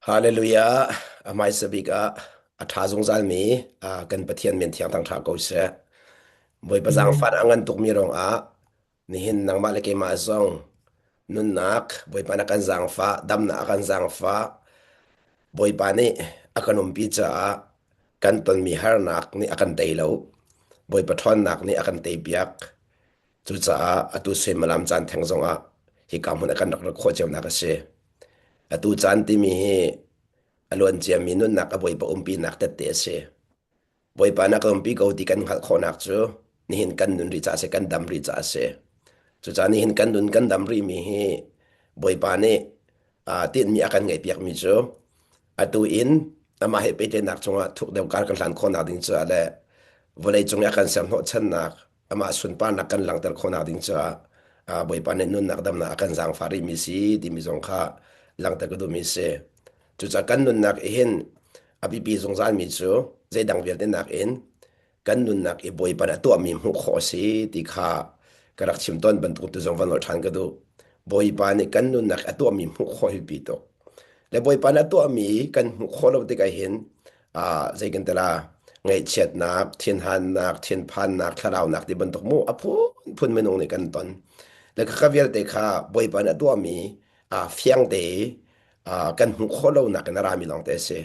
Hallelujah. A hmaisa bik ah a ṭha zungzalmi kan Pathian min thiang thangṭha ko seh. Bawipa Amen. zaangfah a ngan tukmi ruangah nihin nangmah le keimah zong nunnak Bawipa na kan zaangfah, damnak a kan zaangfah. Bawipa nih a kan umpi caah kan tonmi harnak nih a kan tei lo. Bawipa ṭhawnnak nih a kan teipiak. Cucaah atu suimilam caan theng zongah hika hmun ah kan rak rat khawh cionak a si. Atu caan timi hi a luan ciami nunnak a Bawipa umpinak tette a si. Bawipa na ka umpi ko ti kan hngalh khawhnak cu nihin kan nun rih caah a si, kan dam rih caah a si. Cucaah nihin kan nun kan dam rihmi hi Bawipa nih aa tinhmi a kan ngeihpiakmi cu atu in amah he pehtlaihnak cungah thuk deuh kar kan hlan khawhnak ding caah le vawleicung i a kan ser hnawhchannak amah sunparnak kan langhter khawhnak ding caah Bawipa nih nunnak damnak a kan zaangfah rihmi si timi zong kha langhter ka duhmi si. Cucaah kan nunnak i hin a biapi zungzalmi cu zeidang vialte nakin kan nunnak i Bawipa nih a tuahmi hmuh khawh a si ti kha ka rak chim tawn bantuk tu zong van nolh ṭhan ka duh. Bawipa nih kan nunnak a tuahmi hmuh khawh hi biapi tuk. Le Bawipa nih a tuahmi kan hmuh khawh lo tikah hin zei kan ti la ngaihchiatnak, thinhannak, thinphannak, thlaraunak ti bantuk mu a phunphun minung nih kan ton. Le khakha vialte kha Bawipa nih a tuahmi fiang te kan hmuh khawh lonak in a rami lawng te a si.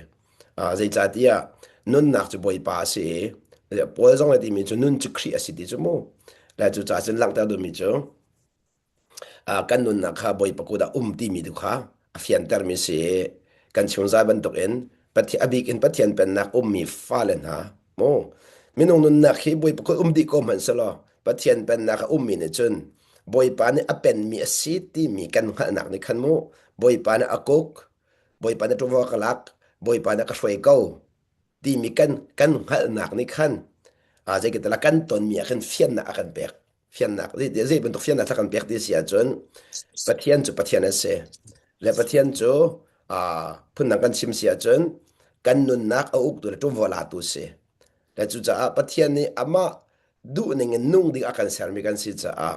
Zeicahtiah nunnak cu Bawipa a si i Paul zong nih timi cu nun cu Khrih a si ti cu mu. Le cucaah cun langhter duhmi cu kan nunnak kha Bawipa kut ah um timi tu kha a fiantermi si i kan chungzai bantukin Pathian, a bik in Pathian pennak ummi fale hna mu minung nunnak hi Bawipa kut um dih ko hmanh selaw Pathian pennak a ummi nih cun Bawipa nih a penmi a si timi kan hngalhnak nih khan mu Bawipa nih a kuk Bawipa nih ṭuvo ka lak Bawipa nih a ka hruai ko timi kan kan hngalhnak nih khan zeitintiah kan tonmi ah khan fiannak a kan pek fiannak zei bantuk fiannak thla kan pek ti si ahcun Pathian cu Pathian a si le Pathian cu phundang kan chim si ahcun kan nunnak a uktu le ṭumvo latu si le cucaah Pathian nih amah duhning in nung ding a kan sermi kan si caah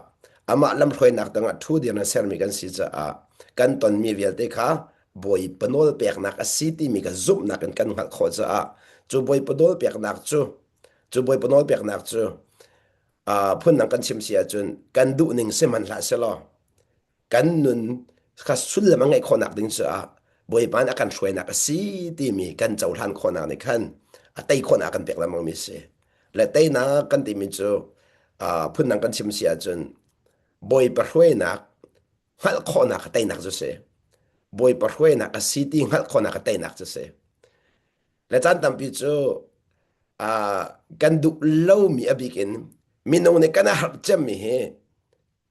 amah lamhruainak tangah ṭhu dir na sermi kan si caah kan tonmi vialte kha Bawipa nawl peknak a si timi ka zumhnak in kan hngalh khawh caah cu Bawipa nawl peknak cu cu Bawipa nawl peknak cu phundang kan chim si ahcun kan duhning si hmanh hlah selaw kan nun kha sullam a ngeih khawhnak ding caah Bawipa nih a kan hruainak a si timi kan cohlan khawhnak nih khan a tei khawhnak a kan pek lengmangmi a si. Le teinak kan timi cu phundang kan chim si ahcun Bawipa hruainak hngalh khawhnak kha teinak cu a si. Bawipa hruainak a si ti hngalh khawhnak kha teinak cu a si. Le caan tampi cu kan duh lomi a bik in minung nih kan a harh cemmi hi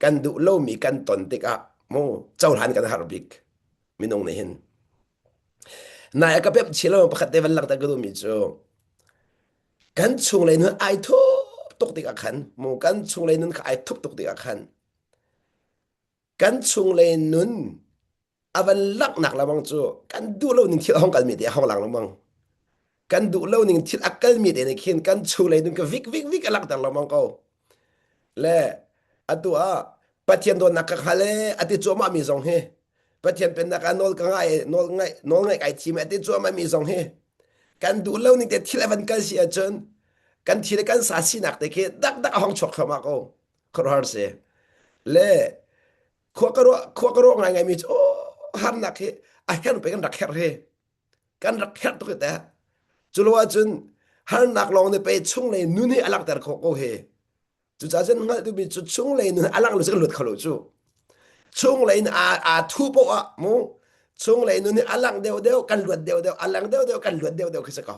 kan duh lomi kan ton tikah mu cohlan kan har bik minung nih hin. Nai a ka pep chin lo pakhat te van langhter ka duhmi cu kan chunglei nun ai thup tuk tikah khan mu kan chunglei nun kha ai thup tuk tikah khan kan chunglei nun a van langhnak lengmang cu kan duh lo ning thil a hong kalmi te a hong lang lengmang kan duh lo ning thil a kalmi te nih khin kan chunglei nun ka vik vik vik a langhter lengmang ko le atu ah Pathian dawtnak ka hngal e a ti cuahmah mi zong hi Pathian pennak ah nawl ka ngai nawl ngaih nawl ngaih kai thim a ti cuahmah mi zong hi kan duh lo ning te thil a van kal si ahcun kan thi le kan sa sinak te khi dak dak a hong chuak thluahmah ko khuaruahhar si le khua ka ruah khua ka ruah ngaingai mi cu harnak hi a herh pe kan rak herh hi kan rak herh tuk te cu lo ahcun harnak lawng nih pe chunglei nun hi a langhter khawh ko hi cucaah cun hngalh duhmi cu chunglei nun a langh lo cu kan luat kho lo cu chunglei in aa aa thu poh ah mu chunglei nun hi a langh deuh deuh kan luat deuh deuh a lang deuh deuh kan luat deuh deuh khi si ko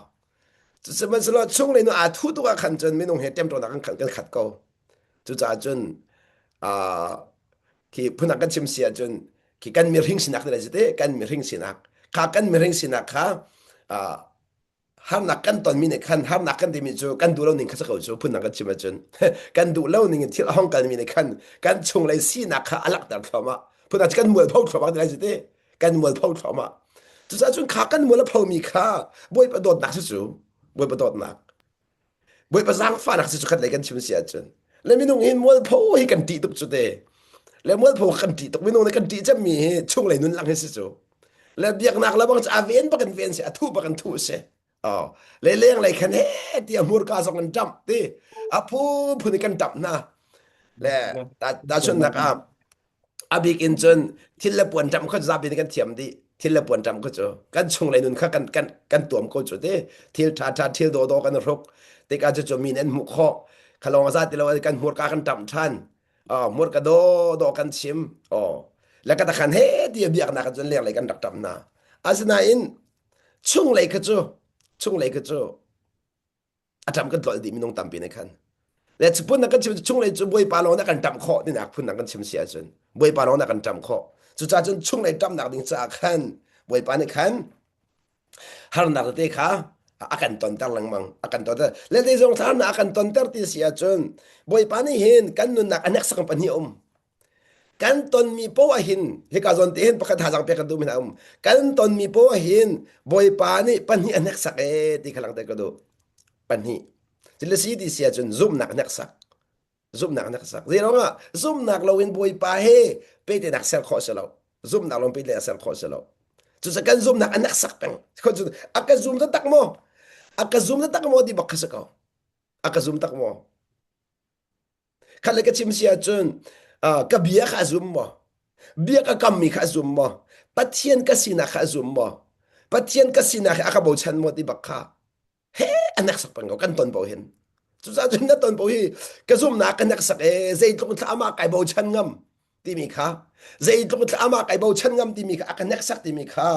sihmanhsehlaw chunglei nun aa thu tuk ah khan cun minung he ṭemṭawnak kan kan khat ko Cucaah cun khi phun ah kan chim si ahcun khi kan mihring sinak ti te kan mihring sinak kha kan mihring sinak kha harnak kan tonmi nih khan harnak kan timi cu kan duh lo ning kha si ko cu phun kan chim ahcun kan duh lo ning in thil a hong kalmi nih khan kan chunglei sinak kha a langhter thluahmah phun ah kan mualpho thluahmah ti lai cu te kan mualpho thluahmah cucaah cun kha kan mual a phomi kha Bawipa dawtnak si cu Bawipa dawtnak Bawipa zaangfahnak si cu khat lei kan chim si ahcun le minung hin mualpho hi kan ṭih tuk cu te le mualpho kan ṭih tuk minung nih kan ṭih cemmi hi chunglei nun lang hi si cu. Le biaknak le bang cu a ven bak in ven si, a thuh bak in thuh si. Oh, le leng lei khan he ti a hmurka zong in ṭamh ti. A phu phun in kan ṭamh hna. Le ta chunnak ah a bik in cun thil le puan ṭamh kha zapi nih kan thiam dih. Thil le puan ṭamh kha cu kan chunglei nun kha kan kan kan tuam ko cu ti. Thil ṭha ṭha thil dawdawh kan hruk. Tikah cu cu mi nih an hmuh khawh. Khalong a za ti lo kan hmurka kan ṭamh ṭhan. Oh, hmurka dawdawh kan chim. Oh, le ka takhan he ti biaknak cun lenglei kan rak ṭamh hna. Asinain chunglei kha cu chunglei kha cu a ṭam kan tlolh dih minung tampi nih khan le phun na kan chim chunglei cu bawipa lawng na kan ṭamh khawh tinak phun na kan chim si ahcun bawipa lawng na kan ṭamh khawh cucaah cun chunglei ṭamhnak ding caah khan bawipa nih khan harnak tete kha a kan tonter lengmang a kan tonter le zeizong harnak a kan tonter ti si ahcun bawipa nih hin kan nunnak a hneksak pahnih um Kan tonmi poah hin hika zawn te hin pakhat thazaang pek kan duhmi hna um. Kan tonmi poah hin Bawipa nih pahnih a hneksak ee ti kha langhter ka duh. Pahnih. Thil si ti si ahcun zumhnak a hneksak. Zumhnak a hneksak. Zeiruangah zumhnak loin Bawipa he pehtlaihnak ser khawh si lo. Zumhnak loin pehtlaihnak ser khawh si lo. Cucaah kan zumhnak a hneksak peng. A ka zum taktak maw? A ka zum taktak maw ti bak kha si ko. A ka zum tak maw? Khat le ka chim si ahcun ka bia kha a zum maw? Bia ka kammi kha a zum maw? Pathian ka sinak kha a zum maw? Pathian ka sinak hi a ka bochan maw ti bak kha he a hneksak peng ko kan ton bo hin. Cucaah cun na ton bo hi ka zumnak ka hneksak e zeitluk thla amah kai bochan ngam timi kha zeitluk thla amah kai bochan ngam timi kha a ka hneksak timi kha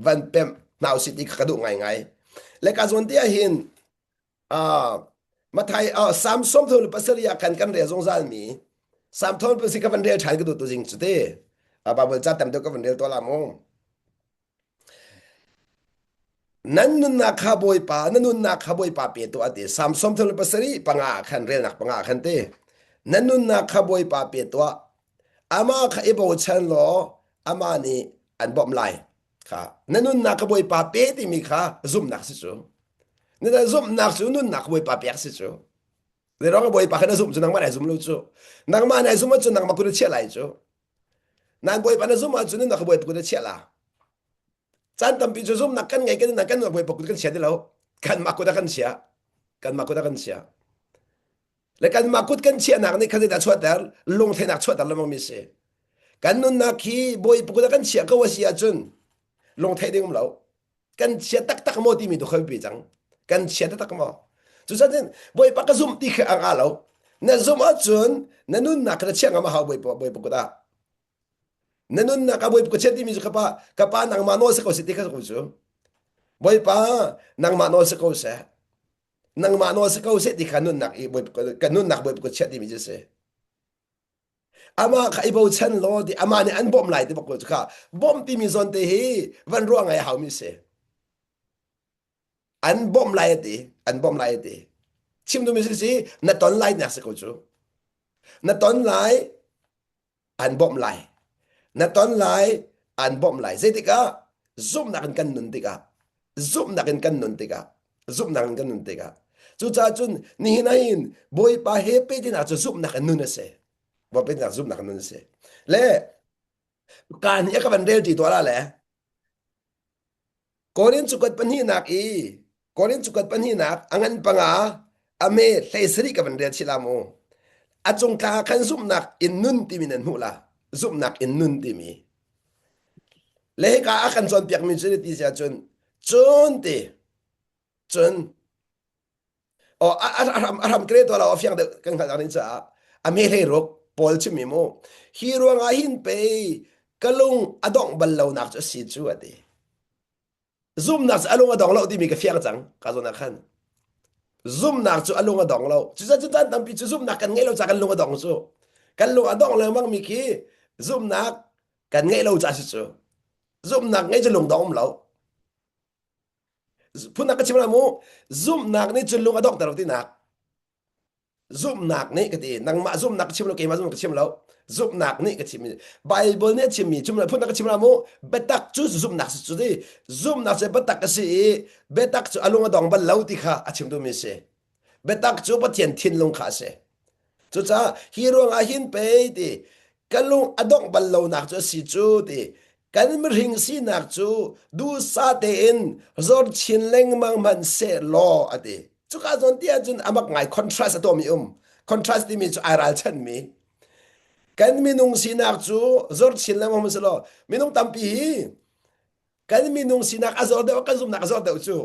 van pemh hna usih ti kha ka duh ngaingai. Le ka zawn te ah hin Uh, Mathai uh, Sam 37 ah khan kan rel zungzal mi Sam thong pasarih ka van rel ṭhan ka duh tu zing cu te uh, Bible ca tam deuh ka van rel to la mu nan nunnak kha Bawipa na nunnak kha Bawipa pe tuah ti Sam 37 panga khan relnak panga khan te na nunnak kha Bawipa pe tuah ama kha i bochan law ama nih an bawmh lai kha na nunnak kha Bawipa pe timi kha zumhnak si cu Na zumhnak cu nunnak Bawipa pek si cu. Zeirong Bawipa kha na zumh cu nangmah nai zum lo cu. Nangmah nai zum ahcun nangmah kut a chiah lai cu. Nan Bawipa na zumh ahcun nunnak Bawipa kut a chiah la. Caan tampi cu zumhnak kan ngei kan kan Bawipa kut kan chia ti lo. Kanmah kut a kan chia. Kanmah kut a kan chia. Le kanmah kut kan chiahnak nih khan zeidah chuahter? Lungtheihnak chuahter lengmang mi si. Kan nunnak hi Bawipa kut a kan chiah ko a si ahcun lungtheih ding um lo. Kan chia taktak maw timi tu kha biapi cang. Kan chia taktak maw? Cucaah Bawipa ka zumh ti kha a ngah lo. Na zumh ahcun na nunnak kha na chiah ngam a hau Bawipa Bawipa kut ah. Na nunnak ah Bawipa ka chiah timi cu ka pa ka pa nangmah nawl si ko seh ti kha ko cu. Bawipa nangmah nawl si ko seh. Nangmah nawl si ko seh ti kha nunnak i Bawipa ka nunnak Bawipa ka chiah timi cu si. Amah kha i bochan law ti amah nih an bawmh lai ti bak ko cu kha bawmh timi zawn te hi van ruah ngai a haumi si. An bawmh lai a ti, an bawmh lai a ti. Chim duhmi si si na ton lai nak si ko cu. Na ton lai an bawmh lai. Na ton lai an bawmh lai. Zeitikah zumhnak in kan nun tikah zumhnak in kan nun tikah zumhnak in kan nun tikah cucaah cun nihin ah hin Bawipa he pehtlaihnak cu zumhnak in nun a si Bawipa pehtlaihnak zumhnak in nun a si le ka nih a ka van rel ṭi tuah la le Korin cukat pahnihnak i Korin cukat pahnihnak a ngan panga a me 17 ka van rel chih la mu a cung tlang ah khan zumhnak in nun timi nan hmuh la zumhnak in nun timi le hika a kan cawnpiakmi cu ti si ahcun cun ti cun oh a hram a hram kre to lo a fiang deuh kan hngalh ding caah a me hlei ruk Paul chimmi mu hi ruangah hin pei ka lung a dongh bal lonak cu a si cu a ti zumnak cu a lung a dong lo timi ka fiang cang ka zawn ah khan zumnak cu a lung a dong lo cucaah cu caan tampi cu zumnak kan ngeih lo caah kan lung a dong cu kan lung a dong lengmang mi khi zumnak kan ngeih lo caah si cu zumnak ngeih cu lung dong um lo Phunnak ka chim la mu zumhnak nih cun lung a donghter tinak zumhnak nih ka ti nangmah zumhnak ka chim lo keimah zumhnak ka chim lo zumhnak nih ka chim Bible nih a chimmi chim phunnak ka chim la mu biatak cu zumhnak si cu ti zumhnak cu biatak a si i biatak cu a lung a dong bal lo ti kha a chim duhmi si biatak cu Pathian thinlung kha a si Cucaah hi ruangah hin pei ti ka lung a dongh bal lonak cu a si cu ti. Kan mihring sinak cu duhsah tein zor chin lengmang hmanh seh law a ti. Cuka zawn ti ahcun a mak ngai contrast a tuahmi um. Contrast timi cu ai ralchanmi. Kan minung sinak cu zor chin lengmang hmanh seh law minung tampi hi kan minung sinak a zor deuh kan zumhnak a zor deuh cu.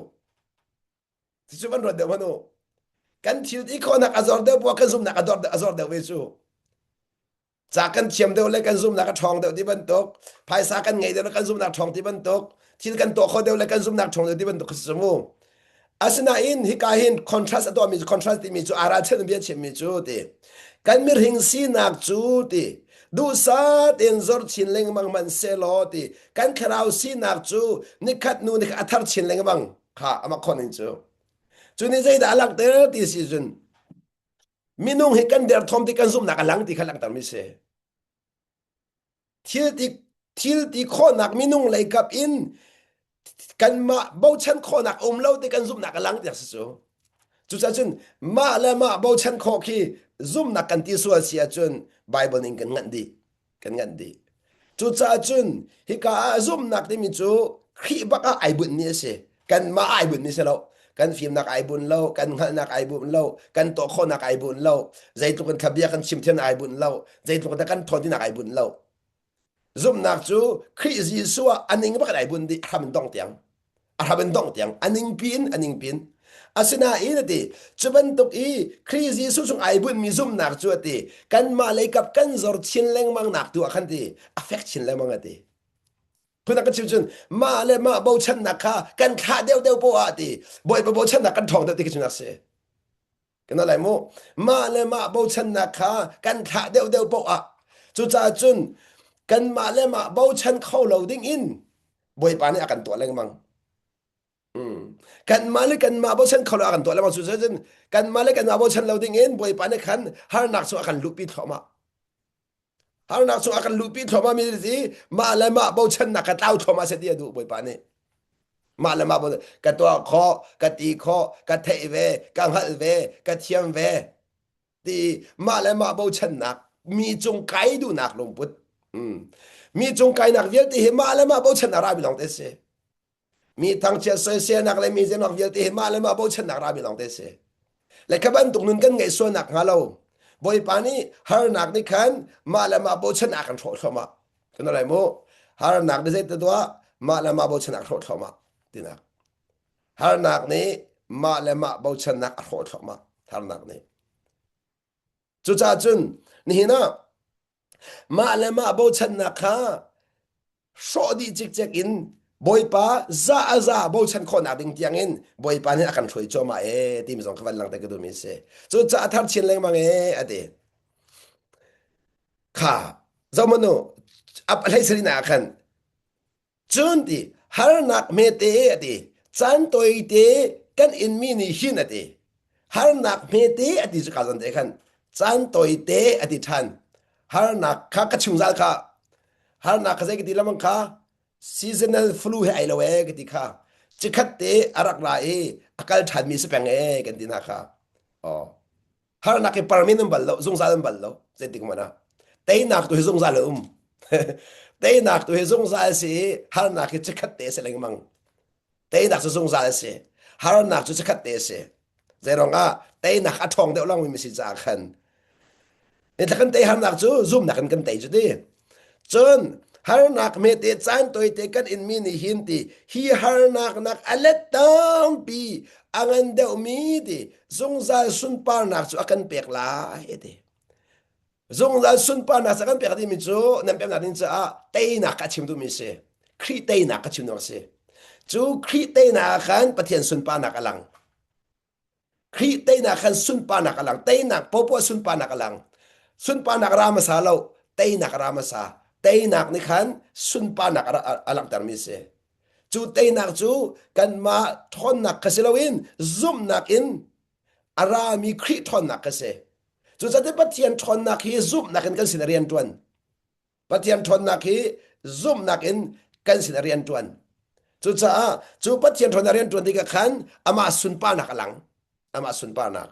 Cucu van ruat deuh hmanh u. Kan thil ti khawhnak a zor deuh poah kan zumhnak a dor a zor deuh ve cu. Ca kan thiam deuh le kan zumhnak a ṭhawng deuh ti bantuk, phaisa kan ngei deuh le kan zumhnak ṭhawng ti bantuk, thil kan tuah khawh deuh le kan zumhnak ṭhawng deuh ti bantuk khi si mu. Asinain hika hin contrast a tuahmi cu contrast timi cu aa ralchanh bia chimmi cu ti. Kan mihring sinak cu ti duhsah tein zor chin lengmang hmanh sehlaw ti kan thlarau sinak cu nikhat hnu nikhat a thar chin lengmang kha amah khon in cu. Cu nih zeidah a langhter ti si cun Minung hi kan derthawm ti kan zumhnak a lang ti kha langhtermi si. Thil ti thil ti khawhnak minung lei kap in kanmah bochan khawhnak um lo ti kan zumhnak a lang ti a si cu. Cucaah cun mah le mah bochan khawh khi zumhnak kan ti sual si ahcun Bible ning kan nganh dih. Kan nganh dih. Cucaah cun hika ah zumhnak timi cu Khrih bak ah ai bunhmi a si. Kanmah ai bunhmi si lo. Kan fimnak ai bunh lo, kan hngalhnak ai bunh lo, kan tuah khawhnak ai bunh lo, zeitluk in thlabia kan chim thiam ai bunh lo, zeitluk in kan ṭhawn tinak ai bunh lo. Zumhnak cu Khrih Jesuh ah a ning bak in ai bunh dih, hram in dong tiang. A hram in dongh tiang a ningpi in a ningpi in asinain a ti cu bantuk i Khrih Jesuh chung ai bunhmi zumhnak cu a ti kanmah leikap kan zor chin lengmang nak tu ah khan ti a fek chin lengmang a ti phun kan chim cun mah le mah bochannak kha kan thlah deuhdeuh poah ti bawipa bochannak kan ṭhawng deuh ti khi cu si Kan lai mu. Mah le mah bochannak kha kan thlah deuhdeuh paoh ah cucaah cun kanmah le mah bochan kho lo ding in Bawipa nih a kan tuah lengmang. Mm. Kanmah le kanmah bochan kho lo a kan tuah lengmang. Cucaah cun kanmah le kanmah bochan lo ding in Bawipa nih khan harnak cu a kan luhpi thluahmah. Harnak cu a kan luhpi thluahmah mi si mah le mah bochannak ka tlau thluahmah seh ti a duh Bawipa nih. Mah le mah ka tuah khawh, ka ti khawh, ka theih ve, ka hngalh ve, ka thiam ve ti mah le mah bochannak mi cung kai duhnak lungput. Mm. Mi cung kainak vialte hi mah le mah bochannak rami lawng te si. Mi thangchiat soiselnak le mi zenak vialte hi mah le mah bochannak rami lawng te si. Le kha bantuk nun kan ngeih sualnak hnga lo. Bawipa nih harnak nih khan mah le mah bochan a kan hrawh thluahmah. Kan lai mu. Harnak nih zei tuah mah le mah bochan a hrawh thluahmah tinak. Harnak nih mah le mah bochannak a hrawh thluahmah. Harnak nih. Cucaah cun nihin ah mah le mah bochannak kha hrawh dih cikcek in Bawipa za a za bochan khawhnak ding tiangin Bawipa nih a kan hruai cuahmah ee timi zong kha van langhter ka duhmi a si. Cucaah a thar chin lengmang ee a ti. Kha zohmanh u a hlei sarihnak ah khan Cun ti harnak hmete a ti caan tawite kan inmi nih hin a ti harnak hmete a ti cu ka zon te khan caan tawite a ti ṭhan harnak kha ka chungzal kha harnak kha zei ka ti lamang kha seasonal flu he ai lo e ka ti kha cikhat te a rak ra i a kal ṭhanmi si peng e kan ti hna kha oh Harnak hi permin an bal lo, zungzal an bal lo. Zeitik hmanh ah. Teinak tu hi zungzal a um. Teinak tu hi zungzal si i harnak hi chikkhat te a si lengmang. Teinak cu zungzal a si. Harnak cu chikkhat te a si. Zeirong ah teinak a ṭhawng deuh lawngmi si caah khan. Nitla kan tei harnak cu zumnak in kan tei cu ti. Cun harnak hmete caan tawite kan inmi nih hin ti hi harnak nak a let tampi a ngan deuhmi ti zungzal sunparnak cu a kan pek lai ti. Zungzal sunparnak cu a kan pek timi cu nan peknak ding caah teinak ka chim duhmi si. Khrih teinak ka chim duhmi si. Cu Khrih teinak ah khan Pathian sunparnak a lang. Khrih teinak khan sunparnak a lang. Teinak popoh sunparnak a lang. Sunparnak ra hmasa lo, teinak ra hmasa. Teinak nih khan sunparnak a langhtermi a si. Cu teinak cu kanmah ṭhawnnak kha si loin zumhnak in a rami Khrih ṭhawnnak kha si. Cucaah Pathian ṭhawnnak hi zumhnak in kan sin a rian ṭuan. Pathian ṭhawnnak hi zumhnak in kan sin a rian ṭuan. Cucaah cu Pathian ṭhawnnak rian ṭuan tikah khan amah sunparnak a lang. Amah sunparnak.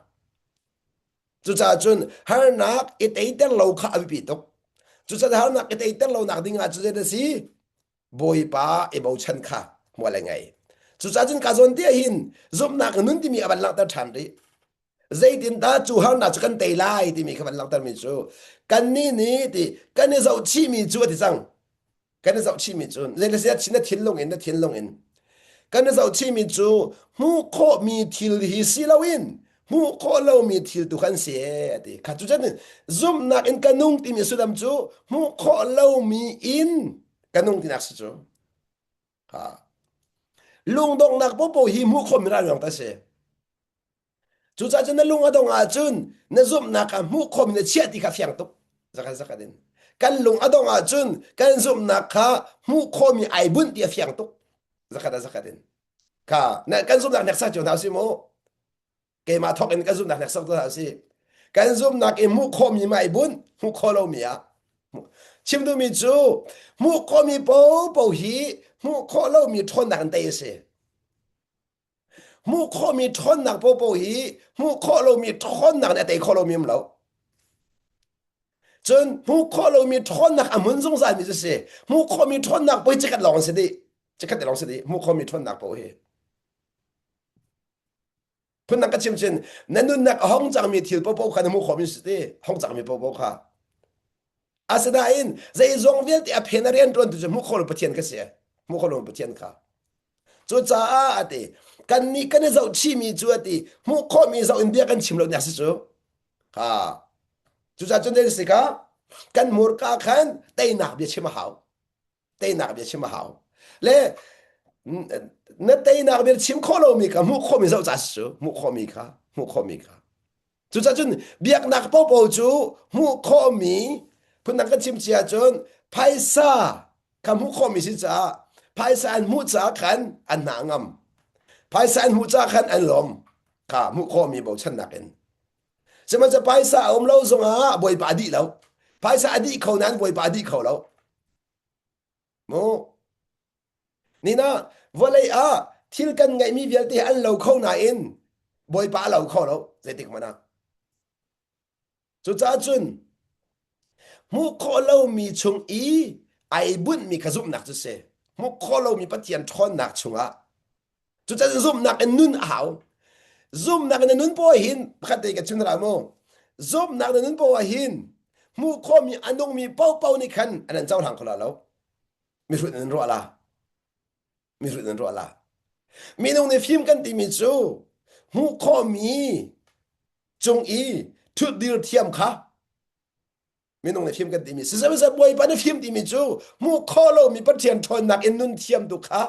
Cucaah cun harnak i teiter lo kha a biapi tuk. Cucaah harnak i teiter lonak ding ah cu zei a si? Bawipa i bochan kha hmual a ngei. Cucaah cun ka zawn te hin zumhnak nun timi a van langhter ṭhan rih. Zeitindah cu harnak cu kan tei lai timi kha van langhtermi cu kannih nih ti kan i zohchihmi cu a ti cang. Kan i zohchihmi cu zeilah na thinlung in na thinlung in kan i zohchihmi cu hmuh khawhmi thil hi si loin hmuh khawh lomi thil tu kan si a ti. Kha cu cun zumhnak in ka nung timi sullam cu hmuh khawh lomi in ka nung tinak si cu. Ha. Lungdonghnak popo hi hmuh khawhmi ral lawng ta si. Cucaah cun na lung a dong ahcun na zumhnak kha hmuh khawhmi na chiah ti kha fiang tuk. Zakhat zakhat in. Kan lung a dong ahcun kan zumhnak kha hmuh khawhmi ai bunh ti a fiang tuk. Zakhat a zakhat in. Kha na kan zumhnak hneksak cio hna usih mu. Keimah thawk in kan zumhnak hneksak hna usih. Kan zumhnak in hmuh khawhmi ma ai bunh, hmuh khawh lomi ah. Chim duhmi cu hmuh khawhmi popo hi hmuh khawh lomi ṭhawnnak in tei a si. Hmuh khawhmi ṭhawnnak popo hi hmuh khawh lomi ṭhawnnak nih a tei khawh lomi um lo. Cun hmuh khawh lomi ṭhawnnak a hmun zungzalmi cu si. Hmuh khawhmi ṭhawnnak poi chikkhat lawng si dih. Chikkhat te lawng si dih. Hmuh khawhmi ṭhawnnak paoh hi. Phundang ka chim chin, na nunnak a hong cangmi thil popo kha na hmuh khawhmi si ti. Hong cangmi popo kha. Asinain zeizong vialte a phen a rian ṭuantu cu hmuh khawh lo Pathian ka si. Hmuh khawh lo Pathian kha. Cucaah a ti, kannih kan i zohchihmi cu a ti, hmuh khawhmi zoh in bia kan chim lo nia si cu. Ha. Cucaah cun zei si ka kan hmurka khan teinak bia chim a hau. Teinak bia chim a hau. Le na teinak bia chim khawh lomi kha hmuh khawhmi zoh ca si cu, hmuh khawhmi kha, hmuh khawhmi kha. Cucaah cun biaknak popo cu hmuh khawhmi phundang kan chim cia cun phaisa kha hmuh khawhmi si caah phaisa an hmuh caah khan an hna ngam. Phaisa an hmuh caah khan an lawm kha hmuh khawhmi bochannak in. Sihmanhsehlaw phaisa a um lo zongah Bawipa a dih lo. Phaisa a dih kho nain Bawipa a dih kho lo. Mu. Nina vawlei ah thil kan ngeihmi vialte an lo kho nain Bawipa a lo kho lo zeitik hmanh ah. Cucaah cun hmuh khawh lomi chung i ai bunhmi kha zumhnak cu si. Hmuh khawh lomi Pathian ṭhawnnak chungah. Cucaah zumhnak in nun a hau. Zumhnak in na nun poah hin pakhat te ka chim hna mu. Zumhnak na nun poah hin hmuh khawhmi a nungmi paohpaoh nih khan an an cohlang kho lo. Mihrut in an ruah la. Mihrut in an ruah la. Minung nih fim kan timi cu hmuh khawhmi cung i ṭhutdir thiam kha minung nih fim kan timi siseh Bawipa nih fim timi cu hmuh khawh lomi Pathian ṭhawnnak in nun thiam tu kha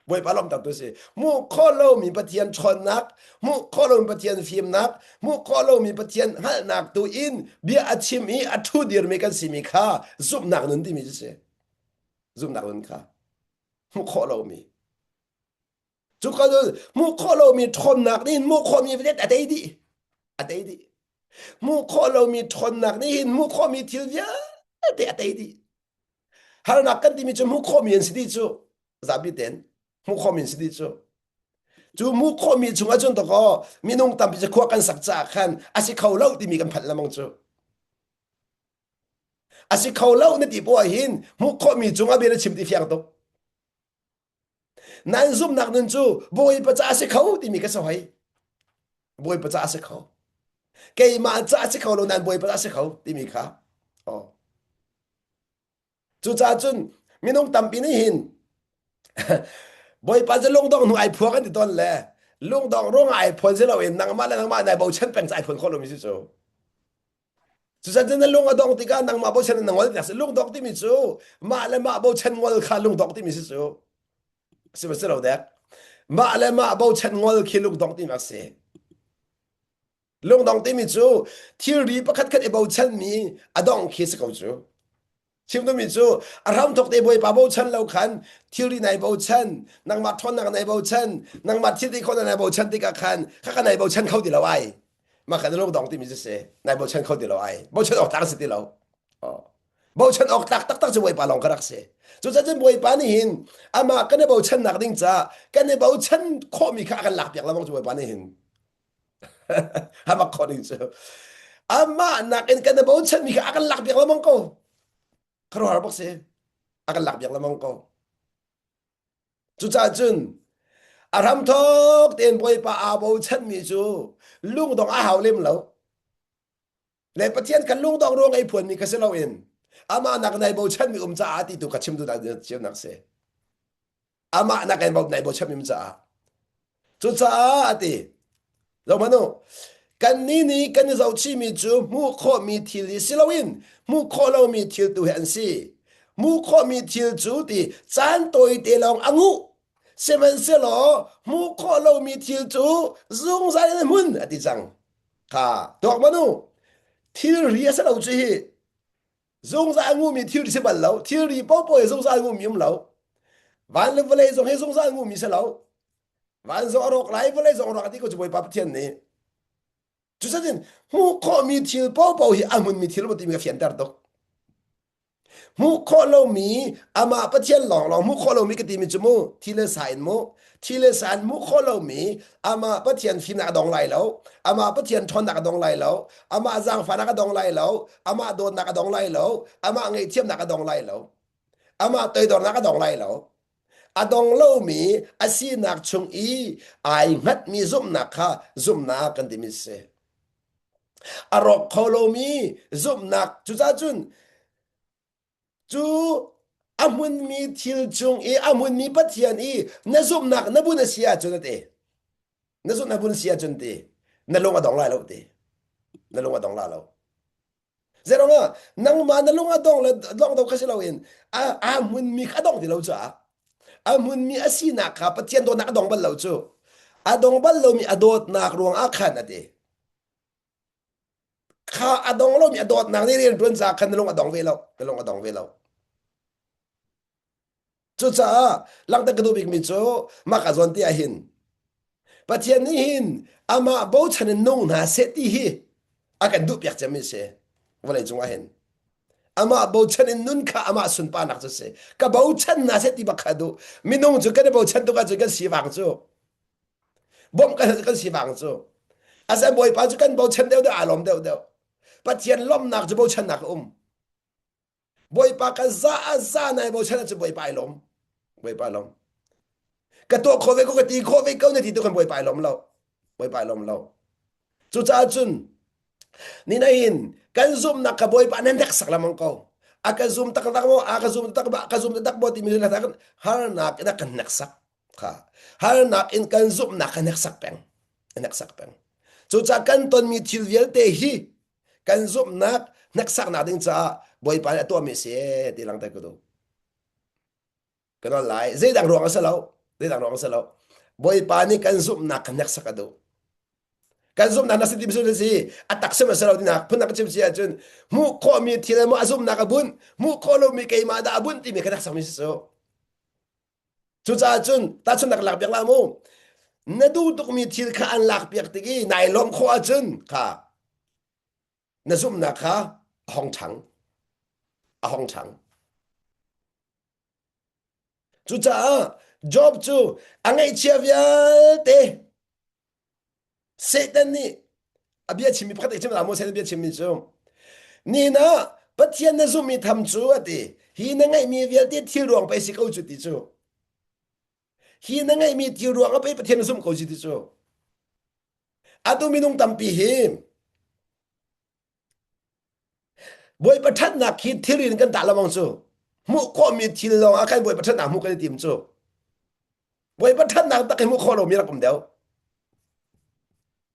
Bawipa lawmhter tu si. Hmuh khawh lomi Pathian ṭhawnnak, hmuh khawh lomi Pathian fimnak, hmuh khawh lomi Pathian hngalhnak tu in bia a chim i a ṭhu dirmi kan simi kha zumhnak nun timi cu si. Zumhnak nun kha hmuh khawh lomi. Cu ka hmuh khawh lomi ṭhawnnak nih hmuh khawhmi vialte a tei dih. A tei dih. Hmuh khawh lomi ṭhawnnak nih hin hmuh khawhmi thil vialte a tei dih. Harnak kan timi cu hmuh khawhmi an si dih cu. Zapi ten hmuh khawhmi an si dih cu. Cu hmuh khawhmi chung ahcun takaw minung tampi cu khua kan sak caah khan a si kho lo timi kan phanh lengmang cu. A si kho lo na ti poah hin hmuh khawhmi cung ah bia na chim ti fiang tuk. Nan zumhnak nun cu Bawipa ca a si kho timi ka si hoi. Bawipa ca a si kho. Keimah ca a si kho lo nan Bawipa ca a si kho timi kha. Oh. Cucaah cun minung tampi nih hin Bawipa cu lungdong hnu ai phuak an ti tawn le lungdong ruang ah ai phuan si loin nangmah le nangmah nai bochan peng ca ai phuan khawh lomi si cu. Cucaah na lung a dong tikah nangmah bochan na ngol tiah si lungdong timi cu mah le mah bochan ngol kha lungdong timi si cu. Si ma si lo dek. Mah le mah bochan ngol khi lungdong timi a si. Lungdong timi cu thilri pakhat khat i bochanmi a dong khi si ko cu. Chim duhmi cu a hramthawk te Bawipa bochan lo khan thilri nai bochan, nangmah ṭhawnnak nai bochan, nangmah thil ti khawhnak nai bochan tikah khan khakha nai bochan kho ti lo ai. Mah khan lungdong timi cu si. Nai bochan kho ti lo ai. Bochan awk tlak si ti lo. Oh. Bochan awk tlak taktak cu Bawipa lawng ka rak si. Cucaah cun Bawipa nih hin amah kan i bochannak ding caah kan i bochan khawhmi kha a kan lakpiak lengmang cu Bawipa nih hin. Hamak khawh ding cu. Amah nakin kan i bochanmi kha a kan lakpiak lengmang ko. Khuaruahhar bak si. A kan lak biak lamang ko. Cucaah cun a hramthawk tein Bawipa aa bochanmi cu lungdong a hau lem lo. Le Pathian kan lungdong ruang ei phuanmi kha si loin amah nak nai bochanmi um caah ti tu kha chim duhnak chimnak si. Amah nak in nai bochanmi um caah. Cucaah a ti. Zohhmanh u. Kannih nih kan i zohchihmi cu hmuh khawhmi thil hi si loin hmuh khawh lomi thil tu hi an si. Hmuh khawhmi thil cu ti caan tawite lawng a nguh. Sihmanhsehlaw hmuh khawh lomi thil cu zungzal in a hmun a ti cang. Kha tuak hmanh u. Thilri a si lo cu hi. Zungzal a nguhmi thilri si bal lo. Thilri paohpaoh hi zungzal a nguhmi um lo. Van le vawlei zong hi zungzal a nguhmi si lo. Van zong a rawk lai, vawlei zong a rawk ti ko cu Bawipa Pathian nih. Cucaah hmuh khawhmi thil paohpaoh hi a hmunmi thil timi ka fianter tuk. Hmuh khawh lomi amah Pathian lawnglawng hmuh khawh lomi ka timi cu mu thi le sa in mu thi le sa in hmuh khawh lomi amah Pathian fimnak a dong lai lo amah Pathian ṭhawnnak a dong lai lo amah zaangfahnak a dong lai lo amah dawtnak a dong lai lo amah ngaihthiamnak a dong lai lo amah toidornak a dong lai lo a dong lomi a sinak chung i ai hngatmi zumhnak kha zumhnak kan timi si. A rawk kho lomi zumhnak cucaah cun cu a hmunmi thil cung i a hmunmi Pathian i na zumhnak na bun a si ahcun a ti. Na zumhnak bun a si ahcun ti na lung a dong lai lo ti. Na lung a dong lai lo. Zeiruangah nangmah na lung a dong le dong do kha si loin a a hmunmi kha a dong ti lo caah a hmunmi a sinak kha Pathian dawtnak a dong bal lo cu a dong bal lomi a dawtnak ruangah khan a ti kha a dong lomi a dawtnak nih rian ṭuan caah khan na lung a dong ve lo na lung a dong ve lo Cucaah langhter ka duh bikmi cu mah ka zawn ti ah hin Pathian nih hin amah bochan in nung hna seh ti hi a kan duhpiak cemmi si vawlei cungah hin amah bochan in nun kha amah sunparnak cu si ka bochan hna seh ti bak kha duh minung cu kan i bochan tuk ahcun kan sivang cu bawmh kan kan sivang cu asa bawipa cu kan bochan deuh deuh aa lawm deuh deuh Pathian lawmhnak cu bochannak a um Bawipa ka za a za nai bochan ahcun Bawipa ai lawm. Bawipa ai lawm. Ka tuah khawh ve ko ka ti khawh ve ko na ti tu kan Bawipa ai lawm lo. Bawipa ai lawm lo. Cucaah cun ni nain kan zumhnak ka Bawipa nan hneksak lamang ko. A ka zum taktak maw, a ka zum taktak ba, ka zum taktak maw timi cu harnak in a kan hneksak. Kha harnak in kan zumhnak ka hneksak peng. Hneksak peng. Cucaah kan tonmi thil vialte hi kan zumhnak hneksaknak ding caah Bawipa nih a tuahmi a si ti langhter ka duh. Ka nawl lai. Zeidang ruang a si lo. Zeidang ruang a si lo. Bawipa nih kan zumhnak kan hneksak a duh. Kan zumhnak na si ti a si a tak sim a si lo tinak phun ka chim si ahcun hmuh khawhmi thil maw a zumhnak a bunh hmuh khawh lomi keimah dah a bunh timi ka hneksakmi si cu. Cucaah cun tahchunhnak lak piak la mu. Na duh tukmi thil kha an lak piak tik i nai lawmh khawh ahcun kha na zumhnak kha a hong ṭhang. A hong ṭhang. Cucaah Job cu a ngaihchia vialte Satan nih a bia chimmi pakhat chim la maw Satan bia chimmi cu ni na Pathian na zumhmi tham cu a ti hi na ngeihmi vialte thil ruang pei si ko cu ti cu hi na ngeihmi thil ruang ah pei Pathian na zumh ko ci ti cu atu minung tampi hi Bawipa ṭhatnak hi thil in kan tah lengmang cu. Hmuh khawhmi thil lawng ah khan Bawipa ṭhatnak hmuh kan i tim cu. Bawipa ṭhatnak tak hi hmuh khawh lomi rak um deuh.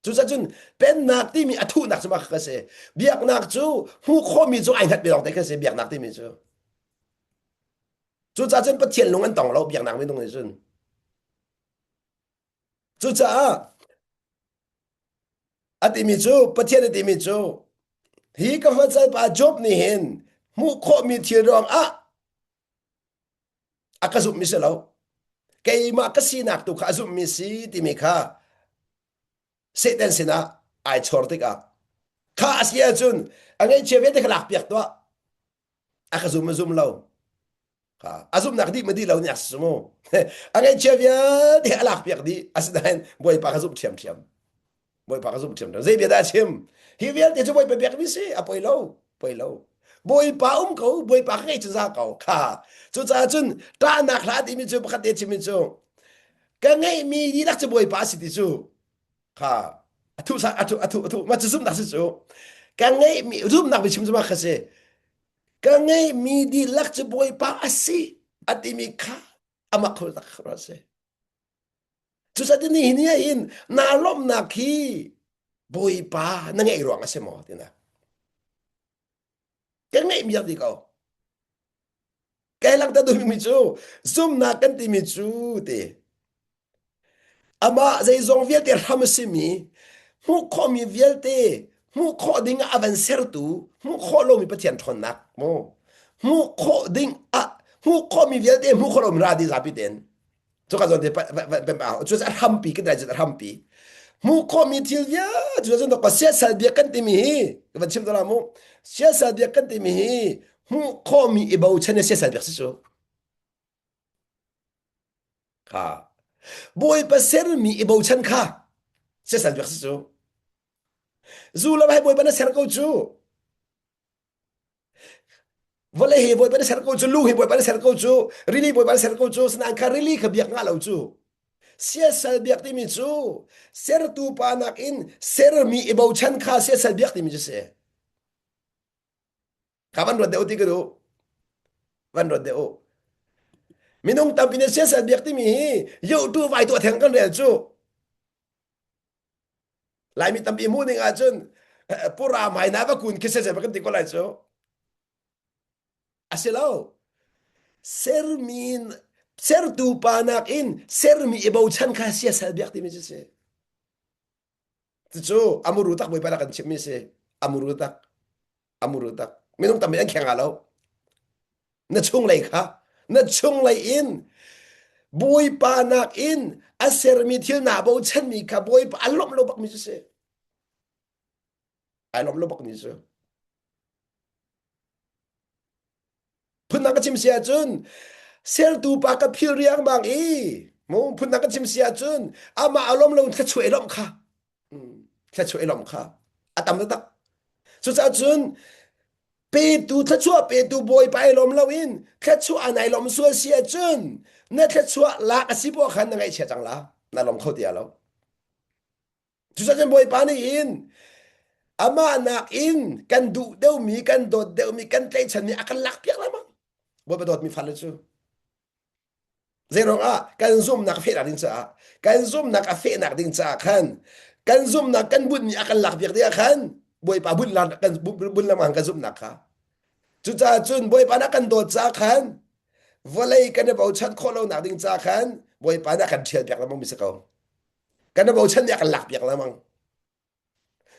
Cucaah cun pennak timi a thuhnak cu mah kha si. Biaknak cu hmuh khawhmi cu ai hngatmi lawng te kha si biaknak timi cu. Cucaah cun Pathian lung an tong lo biaknak minung nih cun. Cucaah A timi cu Pathian a timi cu hi ka pa Job nih hin hmuh khawhmi thil ruang ah a ka zumhmi si lo. Keimah ka sinak tu kha a zumhmi si timi kha Satan sinah ai chor tikah kha a si ahcun a ngaihchia vialte kha lakpiak tuah a ka zum a zum lo a zumhnak dih ma dih lo nih a si mu a ngaihchia vialte a lakpiak dih asinain bawipa ka zumh ṭhiamṭhiam bawipa ka zumh ṭhiamṭhiam zei bia dah a chim hi vialte cu bawipa pekmi si a poi lo poi lo. Bawipa um ko, Bawipa ka ngei cu za ko. Kha. Cucaah cun ṭahnak hla timi cu pakhat te chimmi cu ka ngeihmi dihlak cu Bawipa a si ti cu kha a thu a thu a thu a thu ma cu zumhnak si cu ka ngeihmi zumhnak biachim cu ma kha si ka ngeihmi dihlak cu Bawipa a si a timi kha amah kho tak kha si. Cucaah ni hi ni ah hin naa lawmhnak hi Bawipa na ngeih ruang a si maw tinak. Kan ngeihmi rak ti ko. Kai langhter duhmi cu zumnak kan timi cu ti amah zeizong vialte hram a simi hmuh khawhmi vialte hmuh khawh ding ah a van sertu hmuh khawh lomi Pathian ṭhawnnak mu hmuh khawh ding ah hmuh khawhmi vialte hmuh khawh lomi ra di zapi tein cuka zawn te cu a hrampi kan cu a hrampi hmuh khawhmi thil vialte cu cun siasal biak kan timi hi ka van chim ta mu siasal biak kan timi hi hmuh khawhmi i bochan i siasal biak si cu kha bawipa sermi i bochan kha siasal biak si cu zu lam hai bawipa na ser ko cu Vawlei hi Bawipa na ser ko cu, lu hi Bawipa na ser ko cu, rili Bawipa na ser ko cu, sinain kha rili kha biak ngah lo cu. Siasal biak timi cu sertu pa nakin sermi i bochan kha siasal biak timi cu si. Kha van ruat deuh ti ka duh. Van ruat deuh u. Minung tampi nih siasal biak timi hi yoh tu vai tuah theng kan rel cu. Laimi tampi hmuh ning ahcun pura mai na va kun khi se kan ti ko lai cu. A si lo. Sermi sertu pa nakin sermi i bochan kha siasal biak timi cu si. Cucu amuru tak bawipa kan chimmi si. Amuru tak. Amuru tak. Minung tampi an kheng lo. Na chunglei kha na chunglei in Bawipa nakin a sermi thil naa bochanmi kha Bawipa a lawmh lo bakmi cu si. Ai lawmh lo bakmi cu. Phundang ka chim si ahcun sertu pa ka phil riangmang i mu phundang ka chim si ahcun amah a lawm lo thluachuah i lawmh kha thluachuah i lawmh kha a tam taktak. Cucaah cun petu thluachuah petu bawipa i lawm loin thluachuah nai lawm sual si ahcun na thluachuah lak a si poah khan na ngaihchia cang la na lawm kho ti lo cucaah cun bawipa nih hin amah nakin kan duh deuhmi kan dawt deuhmi kan tlaihchanmi a kan lak piak lengmang bawipa dawtmi fale cu Zeiruangah kan zumhnak a fehnak ding caah kan zumhnak a fehnak ding caah khan kan zumhnak kan bunhmi a kan lakpiak ding ah khan Bawipa bunh lan kan bunh lengmang kan zumhnak kha cucaah cun Bawipa nih a kan dawt caah khan vawlei kan i bochan khawh lonak ding caah khan Bawipa nih a kan ṭhialpiak lengmang mi si ko kan i bochan nih a kan lakpiak lengmang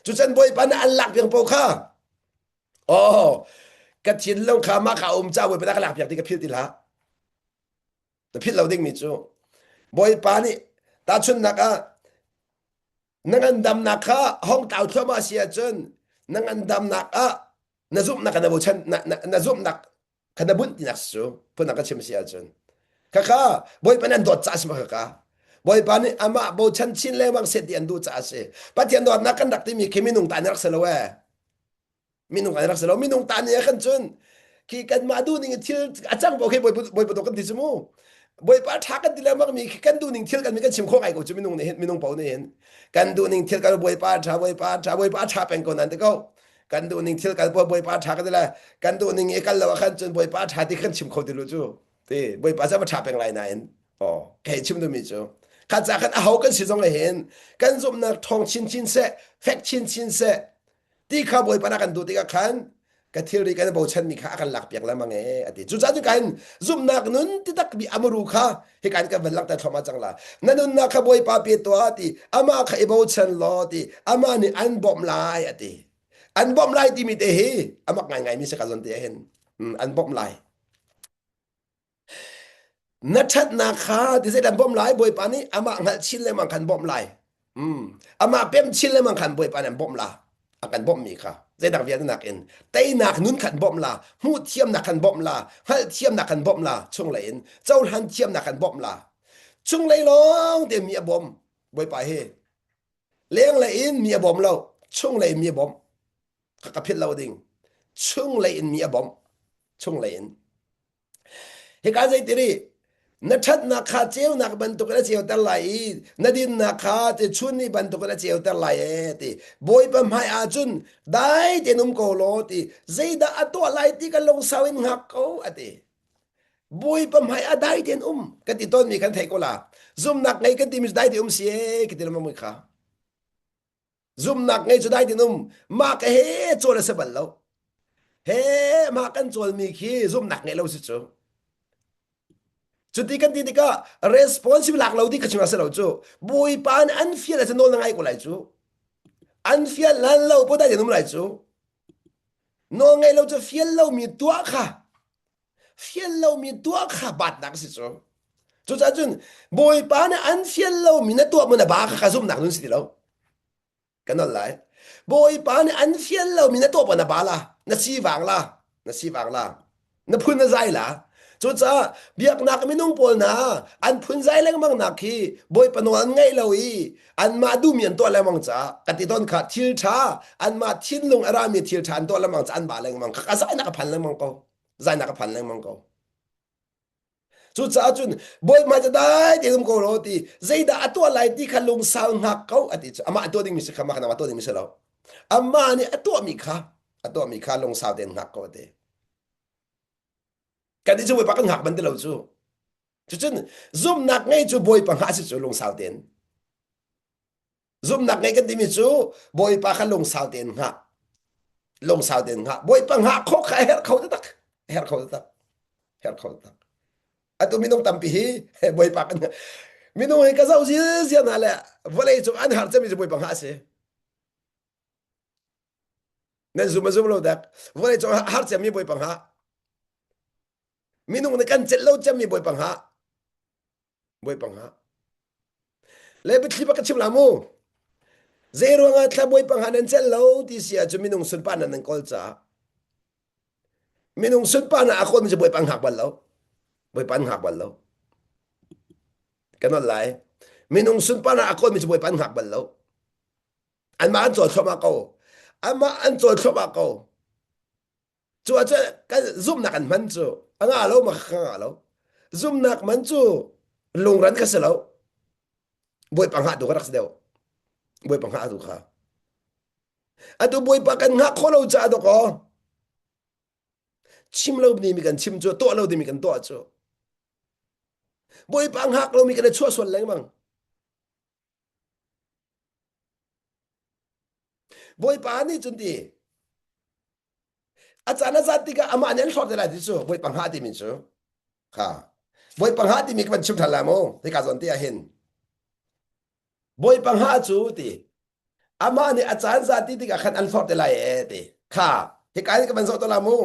cucan Bawipa nih an lakpiak paoh kha oh ka thinlung kha mah kha um caah Bawipa nih a ka lakpiak ti ka philh ti hlah Na philh lo dingmi cu Bawipa nih tahchunhnak ah na ngandamnak kha hong tlau thluahmah si ahcun na ngandamnak ah na zumhnak na bochan na, na, na zumhnak kha na bunh tinak cu phunnak ka chim si ahcun khakha Bawipa nih an dawt caah si ma khakha Bawipa nih amah bochan chin lengmang set ti an duh caah si Pathian dawtnak kan rak timi khi minung ta nih rak si lo ee minung an rak si lo minung ta nih khan cun khi kanmah duh ning thil a cang ko khi bawipa dawt kan ti cu mu bawipa tha kan ti lengmang mi khi kan duh ning thil kan mi kan chim khawh ngai ko cu minung nih hin minung paoh nih hin kan duh ning thil kan bawipa tha bawipa tha bawipa tha peng ko nan ti ko kan duh ning thil kan bawipa tha kan ti le kan duh ning i kal lo ah khan cun bawipa tha ti kan chim kho ti lu cu ti bawipa cu va tha peng lai nain oh kei chim duhmi cu kha ca khan aho kan si zong hin kan zumhnak ṭhawng chinchin seh fek chinchin seh ti kha bawipa na kan duh tikah khan ka thilri kan bochanmi kha a kan lakpiak lengmang e a ti cucaah cun kain zumhnak nun ti tak mi amaru kha hikan kan van langhter thluahmah cang la na nunnak kha bawipa pe tuah ti amah kha i bochan law ti amah nih an bawmh lai a ti an bawmh lai timi te hi amak ngaingai mi si ka zon te hin an bawmh lai Na ṭhatnak kha ti zeidah an bawmh lai? Bawipa nih amah hngalh chin lengmang khan bawmh lai. Mm. Amah pem chin lengmang khan Bawipa nih an bawmh la. A kan bawmhmi kha zeidang vialte nakin teinak nun khan bawmh la, hmuh thiamnak khan bawmh la, hngalh thiamnak khan bawmh la, chunglei in cohlan thiamnak khan bawmh la. Chunglei lawng te mi a bawm Bawipa hi. Lenglei in mi a bawm lo, chunglei mi a bawmh. Ka ka philh lo ding. Chunglei in mi a bawmh. Chunglei in. Hika zeitiri na ṭhatnak kha ceunak bantukin a ceuter lai i na dinnak kha ti chun ni bantukin a ceuter lai e ti Bawipa hmai ah cun dai tein um ko law ti zeidah a tuah lai ti ka lungsau in hngak ko a ti. Bawipa hmai ah dai tein um kan ti tawnmi kan theih ko la. Zumnak ngei kan timi cu dai te um si e ka ti lengmang kha. Zumnak ngei cu dai tein um mah ka he cawl a si bal lo. He mah kan cawlmi khi zumnak ngei lo si cu. Cuti kan ti tikah responsible lak lo ti ka chim a si lo cu. Bawipa nih an fial a si nawl na ngai ko lai cu. An fial lan lo po dai tein um lai cu. Nawl ngei lo cu fial lomi tuah kha fial lomi tuah kha batnak a si cu. Cucaah cun Bawipa nih an fial lomi na tuah mu na ba kha ka zumhnak nun si ti lo. Ka nol lai. Bawipa nih an fial lomi na tuah na ba la, na sivang la, na sivang la, na phun na zai la. Cucaah biaknak minung pawl hna an phun zai lengmang nak khi Bawipa nawl an ngaih lo i anmah duhmi an tuah lengmang caah ka ti tawn kha thil ṭha anmah thinlung a rami thil ṭha an tuah lengmang caah an ba lengmang kha ka zainak a phan lengmang ko zainak a phan lengmang ko cucaah cun bawi cu dai te um ko ro ti zeidah a tuah lai ti kha lungsau hngak ko a ti cu amah a tuah dingmi si kha mah kha tuah dingmi si lo amah nih a tuahmi kha a tuahmi kha lungsau tein hngak ko a ti kan i cu bawipa kan hngak ban ti lo cu cucun zumhnak ngei cu bawipa hngah si cu lungsau tein Zumhnak ngei kan timi cu Bawipa kha lungsau tein hngah. Lungsau tein hngah. Bawipa hngah khawh kha a herh kho taktak. A herh kho taktak. Herh kho taktak. Atu minung tampi hi Bawipa kan minung hi ka zoh zilziar hna le vawlei cung an har cemmi cu Bawipa hngah a si. Nan zum a zum lo dak. Vawlei cung har cemmi Bawipa hngah. Minung nih kan celh lo cemmi Bawipa hngah. Bawipa hngah. Le biathli bak ka chim la mu. Zei ruangah thla Bawipa hngah nan celh lo ti si ahcun minung sunparnak nan kawl caah. Minung sunparnak a kawlmi cu Bawipa an hngak bal lo. Bawipa an hngak bal lo. Ka nolh lai. Minung sunparnak a kawlmi cu Bawipa an hngak bal lo. Anmah an cawl thluahmah ko. Amah an cawl thluahmah ko. Cu ahcun kan zumhnak an hman cu a ngah lo ma ka ngah lo. Zumhnak man cu lungran kha si lo. Bawipa hngah tu ka rak si deuh. Bawipa hngah tu kha. Atu Bawipa kan hngah khawh lo caah dawkaw chim lo dingmi kan chim cu tuah lo dingmi kan tuah cu. Bawipa hngak lomi kan i chuah sual lengmang. Bawipa nih cun ti a caan a zat tikah amah nih an hlawt te lai ti cu Bawipa hngah timi cu kha Bawipa hngah timi ka van chim ṭhan lai mu hika zawn te ah hin Bawipa hngah cu ti amah nih a caan zat ti tikah khan an hlawt te lai e ti kha hika hin ka van zoh te la mu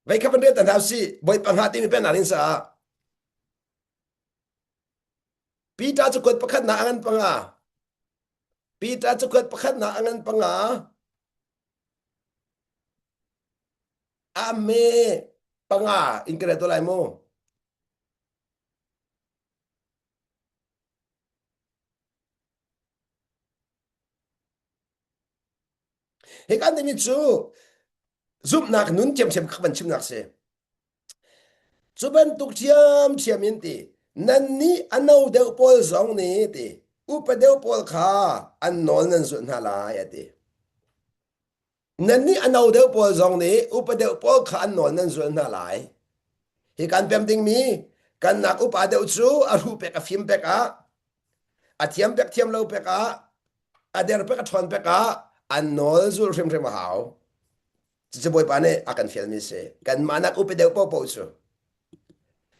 Vei kha van rel ta hna usih Bawipa hngah timi pennak ding caah Peter cu kuat pakhatnak a ngan panga. Peter cu kuat pakhatnak a ngan panga. Ame panga in ka rel to lai mu. Hi kan timi cu zumhnak nun thiamthiam kha van chimnak si. Cu bantuk ṭhiamṭhiam in ti, nannih a no deuh pawl zong nih ti, upa deuh pawl kha an nawl nan zulh hna lai, a ti. Nannih a no deuh pawl zong nih upa deuh pawl kha an nawl nan zulh hna lai. Hi kan pem dingmi kan nak upa deuh cu a hruh pek a fim pek ah, a thiam pek thiam lo pek ah, a der pek a ṭhawn pek ah an nawl zulh hrimhrim a hau. Cucu Bawipa nih a kan fialmi si. Kanmah nak upa deuh paohpaoh cu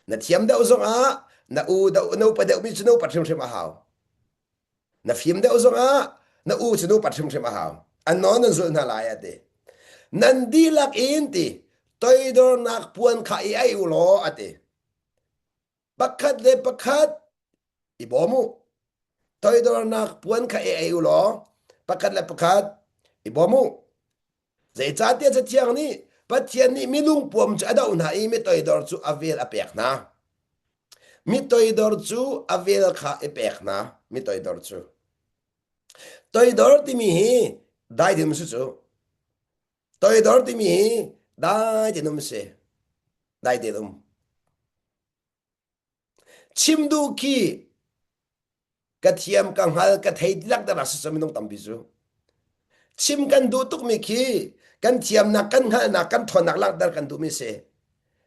na thiam deuh zongah na u deuh na upa deuhmi cu na upat hrimhrim a hau. Na fim deuh zongah na u cu na upat hrimhrim a hau. An nawl nan zulh hna lai a ti. Nan dihlak in ti toidornak puan kha i aih u law a ti. Pakhat le pakhat i bawm u. Toidornak puan kha i ei u law pakhat le pakhat i bawm u. Zeicahtiah Cathiang nih Pathian nih mi lungpuam cu a doh hna i mi toidor cu a vel a pek hna. Mi toidor cu a vel kha i pek hna. Mi toidor cu. Toidor timi hi dai tein um si cu. Toidor timi hi dai tein um si. Dai tein um. Chim duh khi ka thiam ka hngal ka thei tilak dara si minung tampi cu. Chim kan duh tukmi khi kan thiamnak kan hngalhnak kan ṭhawnnak langhter kan duhmi si.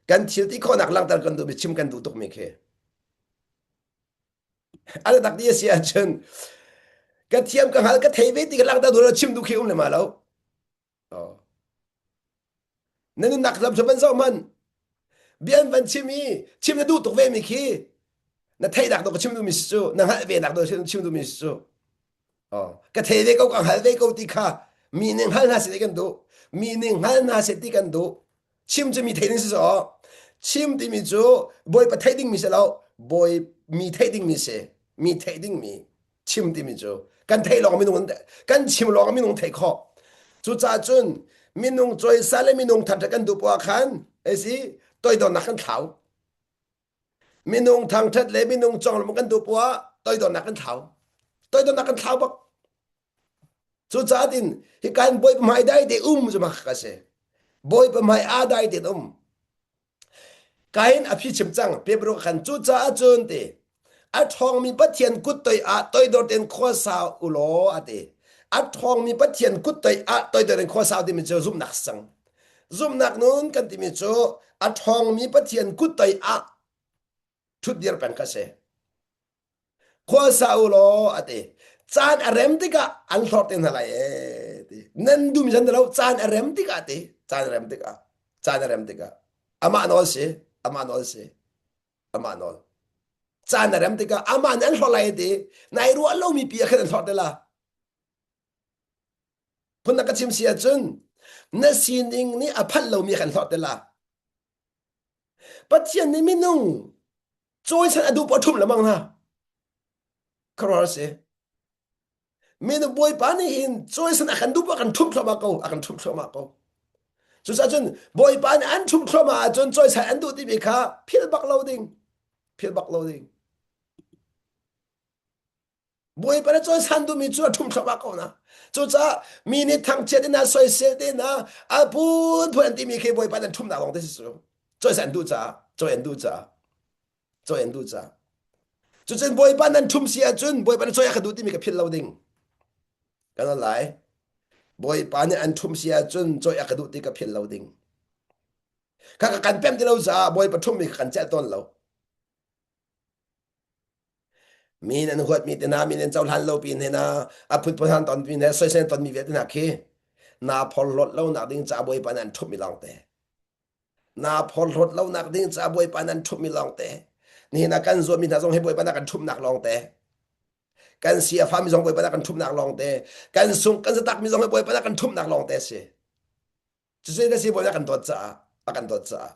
Kan thil ti khawhnak langhter kan duhmi chim kan duh tukmi khi. A tak ti a si ahcun ka thiam ka hngal ka thei ve ti ka langhter duh lo chim duh khi um le ma lo. Oh. Na nunnak lam van zoh hmanh. Bia an van chim i chim na duh tuk ve mi khi na theihnak dawh ka chim duhmi si cu na hngalh ve nak dawh chim duhmi si cu. Oh. Ka thei ve ko ka hngal ve ko ti kha mi nih hngal hna seh ti kan duh. Mi nih hngal hna seh ti kan duh. Chim cu mi theih ding si so. Chim timi cu Bawipa theih dingmi si lo. Bawi mi theih dingmi si. Mi theih dingmi. Chim timi cu kan theih lawng minung kan chim lawng minung theih khawh. Cucaah cun minung cawisa le minung thangṭhat kan duh poah khan si toidornak kan thlau. Minung thangṭhat le minung conglawmh kan duh poah toidornak kan thlau. Toidornak kan thlau bak. Cucaah tin hika in Bawipa hmai dai te um cu mak ka si. Bawipa hmai aa dai tein um. Kain a phi chim cang Pedro khan cucaah cun ti a ṭhawngmi Pathian kut toi ah toidor tein khua sau u law a ti. A ṭhawngmi Pathian kut toi ah toidor in khua sau timi cu zumhnak si cang. Zumhnak nun kan timi cu a ṭhawngmi Pathian kut toi ah ṭhutdir peng kha si. Khua sa u law a ti. Caan a rem tikah an hlorh te hna lai ee ti. Nan dum zan lo caan a rem tikah ti. Caan a rem tikah. Caan a rem tikah. Amah nawl si. Amah nawl si. Amah nawl. Caan a rem tikah amah nih an hlorh lai ti. Nai ruah lomi pi ah khan an hlorh te la. Phun na ka chim si ahcun na sining nih a phanh lomi kan hlorh te la. Pathian nih minung cawisan a duh poah ṭhumh lengmang hna. Khuaruahhar a si. Minung Bawipa nih hin cawisan a kan duh poah a kan ṭhumh thluahmah ko, a kan ṭhumh thluahmah ko. Cucaah cun Bawipa nih an ṭhumh thluahmah ahcun cawisan an duh timi kha philh bak lo ding. Philh bak lo ding. Bawipa na cawisan duhmi cu a ṭhum thluahmah ko na. Cucaah mi nih thangchiat in a soisel te na a phunphun an timi khi Bawipa nan ṭhumnak lawng te si cu. Cawisan an duh caah, cawi an duh caah, cawi an duh caah. Cucun Bawipa nan ṭhum si ahcun Bawipa na cawi a ka duh timi ka philh lo ding. Kan lai. Bawipa nih an ṭhum si ahcun cawi a ka duh ti ka philh lo ding. Kha ka kan pem ti lo caah Bawipa ṭhummi kha kan celh tawn lo. Min an huatmi te hna, min an cohlan lo pin hna, a phunphun han tonmi hna, soisel tonmi vialte hna khi naa phorhlawt lo nak ding ca Bawipa nih an ṭhumhmi lawng te. Naa phorhlawt lo nak ding ca Bawipa nih an ṭhumhmi lawng te. Nihin ah kan zuammi hna zong hi Bawipa nih a kan ṭhumhnak lawng te. Kan si a fami zong Bawipa nih a kan ṭhumhnak lawng te. Kan sung kan zatakmi zong hi Bawipa nih a kan ṭhumhnak lawng te a si. Cucu na si Bawipa a kan dawt caah a kan dawt caah.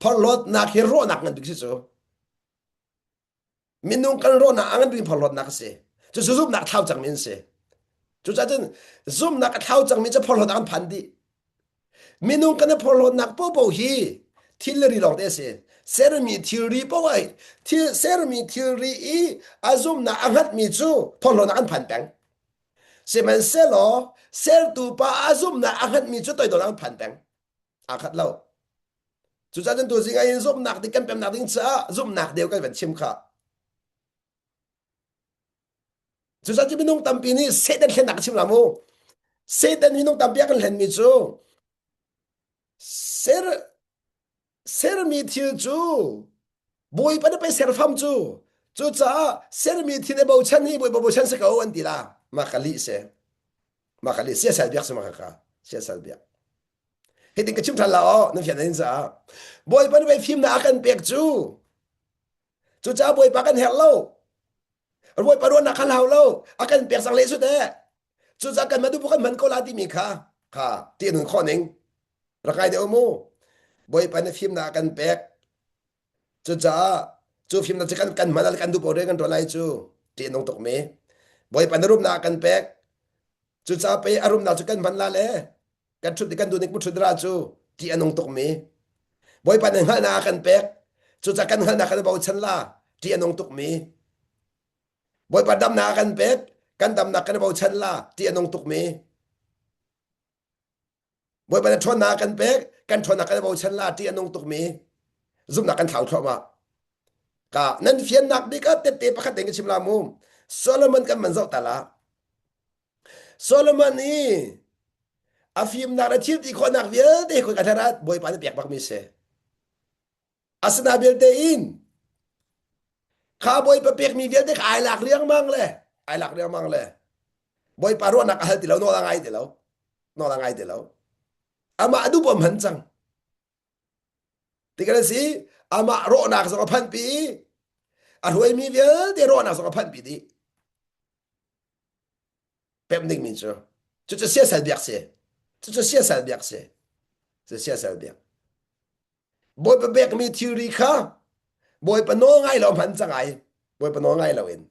Phorhlawtnak hi rawhnak ngan bik si cu. Minung kan rawhnak a ngan bik phorhlawtnak a si. Cucu zumhnak a thlau cangmi an si. Cucaah cun zumhnak a thlau cangmi cu phorhlawtnak an phan dih. Minung kan i phorhlawtnak popo hi thil le ri lawng te a si. Sermi thilri poah ai thil sermi thilri i a zumhnak a hngatmi cu phorhlawtnak an phan peng. Sihmanhsehlaw sertu pa a zumhnak a hngatmi cu toidornak an phan peng. Aa khat lo. Cucaah cun tuzing ah hin zumhnak dik kan pemnak ding caah zumhnak deu kan van chim kha. Cucaah cu minung tampi nih Satan hlennak ka chim la mu. Satan minung tampi a kan hlenmi cu ser sermi thil cu Bawipa na pei serfam cu cucaah sermi thil i bochan hi Bawipa bochan si ko an ti la mah ka lih si mah ka lih siasal biak si mah ka siasal biak Hitin ka chim ṭhan la aw, na fian in caah. Bawipa nih pei fimnak a kan pek cu. Cucaah Bawipa kan herh lo. Bawipa ruahnak kan hau lo. A kan pek cang le su teh. Cucaah kan mah duh kan hman ko la timi kha kha ti nun khawh ning. Rak ngai deuh mu. Bawipa nih fimnak a kan pek. Cucaah cu fimnak cu kan kan hman ah kan duh paoh rian kan ṭuan lai cu ṭih a nung tuk mi. Bawipa nih rumnak a kan pek. Cucaah pei a rumnak cu kan hman la le kan ṭhut i kan duh ning ṭhut ra cu ṭih a nung tuk mi. Bawipa nih hngalhnak a kan pek. Cucaah kan hngalhnak kan i bochan la. Ṭih a nung tukmi. Bawipa damnak a kan pek, kan damnak kan i bochan la. Ṭih a nung tukmi. Bawipa na ṭhawnnak kan pek, kan ṭhawnnak kan i bochan la. Ṭih a nung tukmi. Zumhnak kan thlau thluahmah. Ka nan fiannak bik ah tette pakhat ding ka chim la mu. Solomon kan man zoh ta la. Solomon i a fimnak le thil ti khawhnak vialte khoi ka thar Bawipa nih pek bakmi si. Asina vialte in kha Bawipa pekmi vialte kha ai lak riangmang le ai lak riangmang le Bawipa ruahnak a hal ti lo nawl a ngai ti lo nawl a ngai ti lo amah duh pom han cang ti kan si amah rawhnak zong a phanpi i a hruaimi vialte rawhnak zong a phanpi dih pemh dingmi cu cucu siasal biak si cucu siasal biak si cu siasal biak Bawipa pekmi thilri kha Bawipa nawl ngai lo hman cang ai Bawipa nawl ngai lo in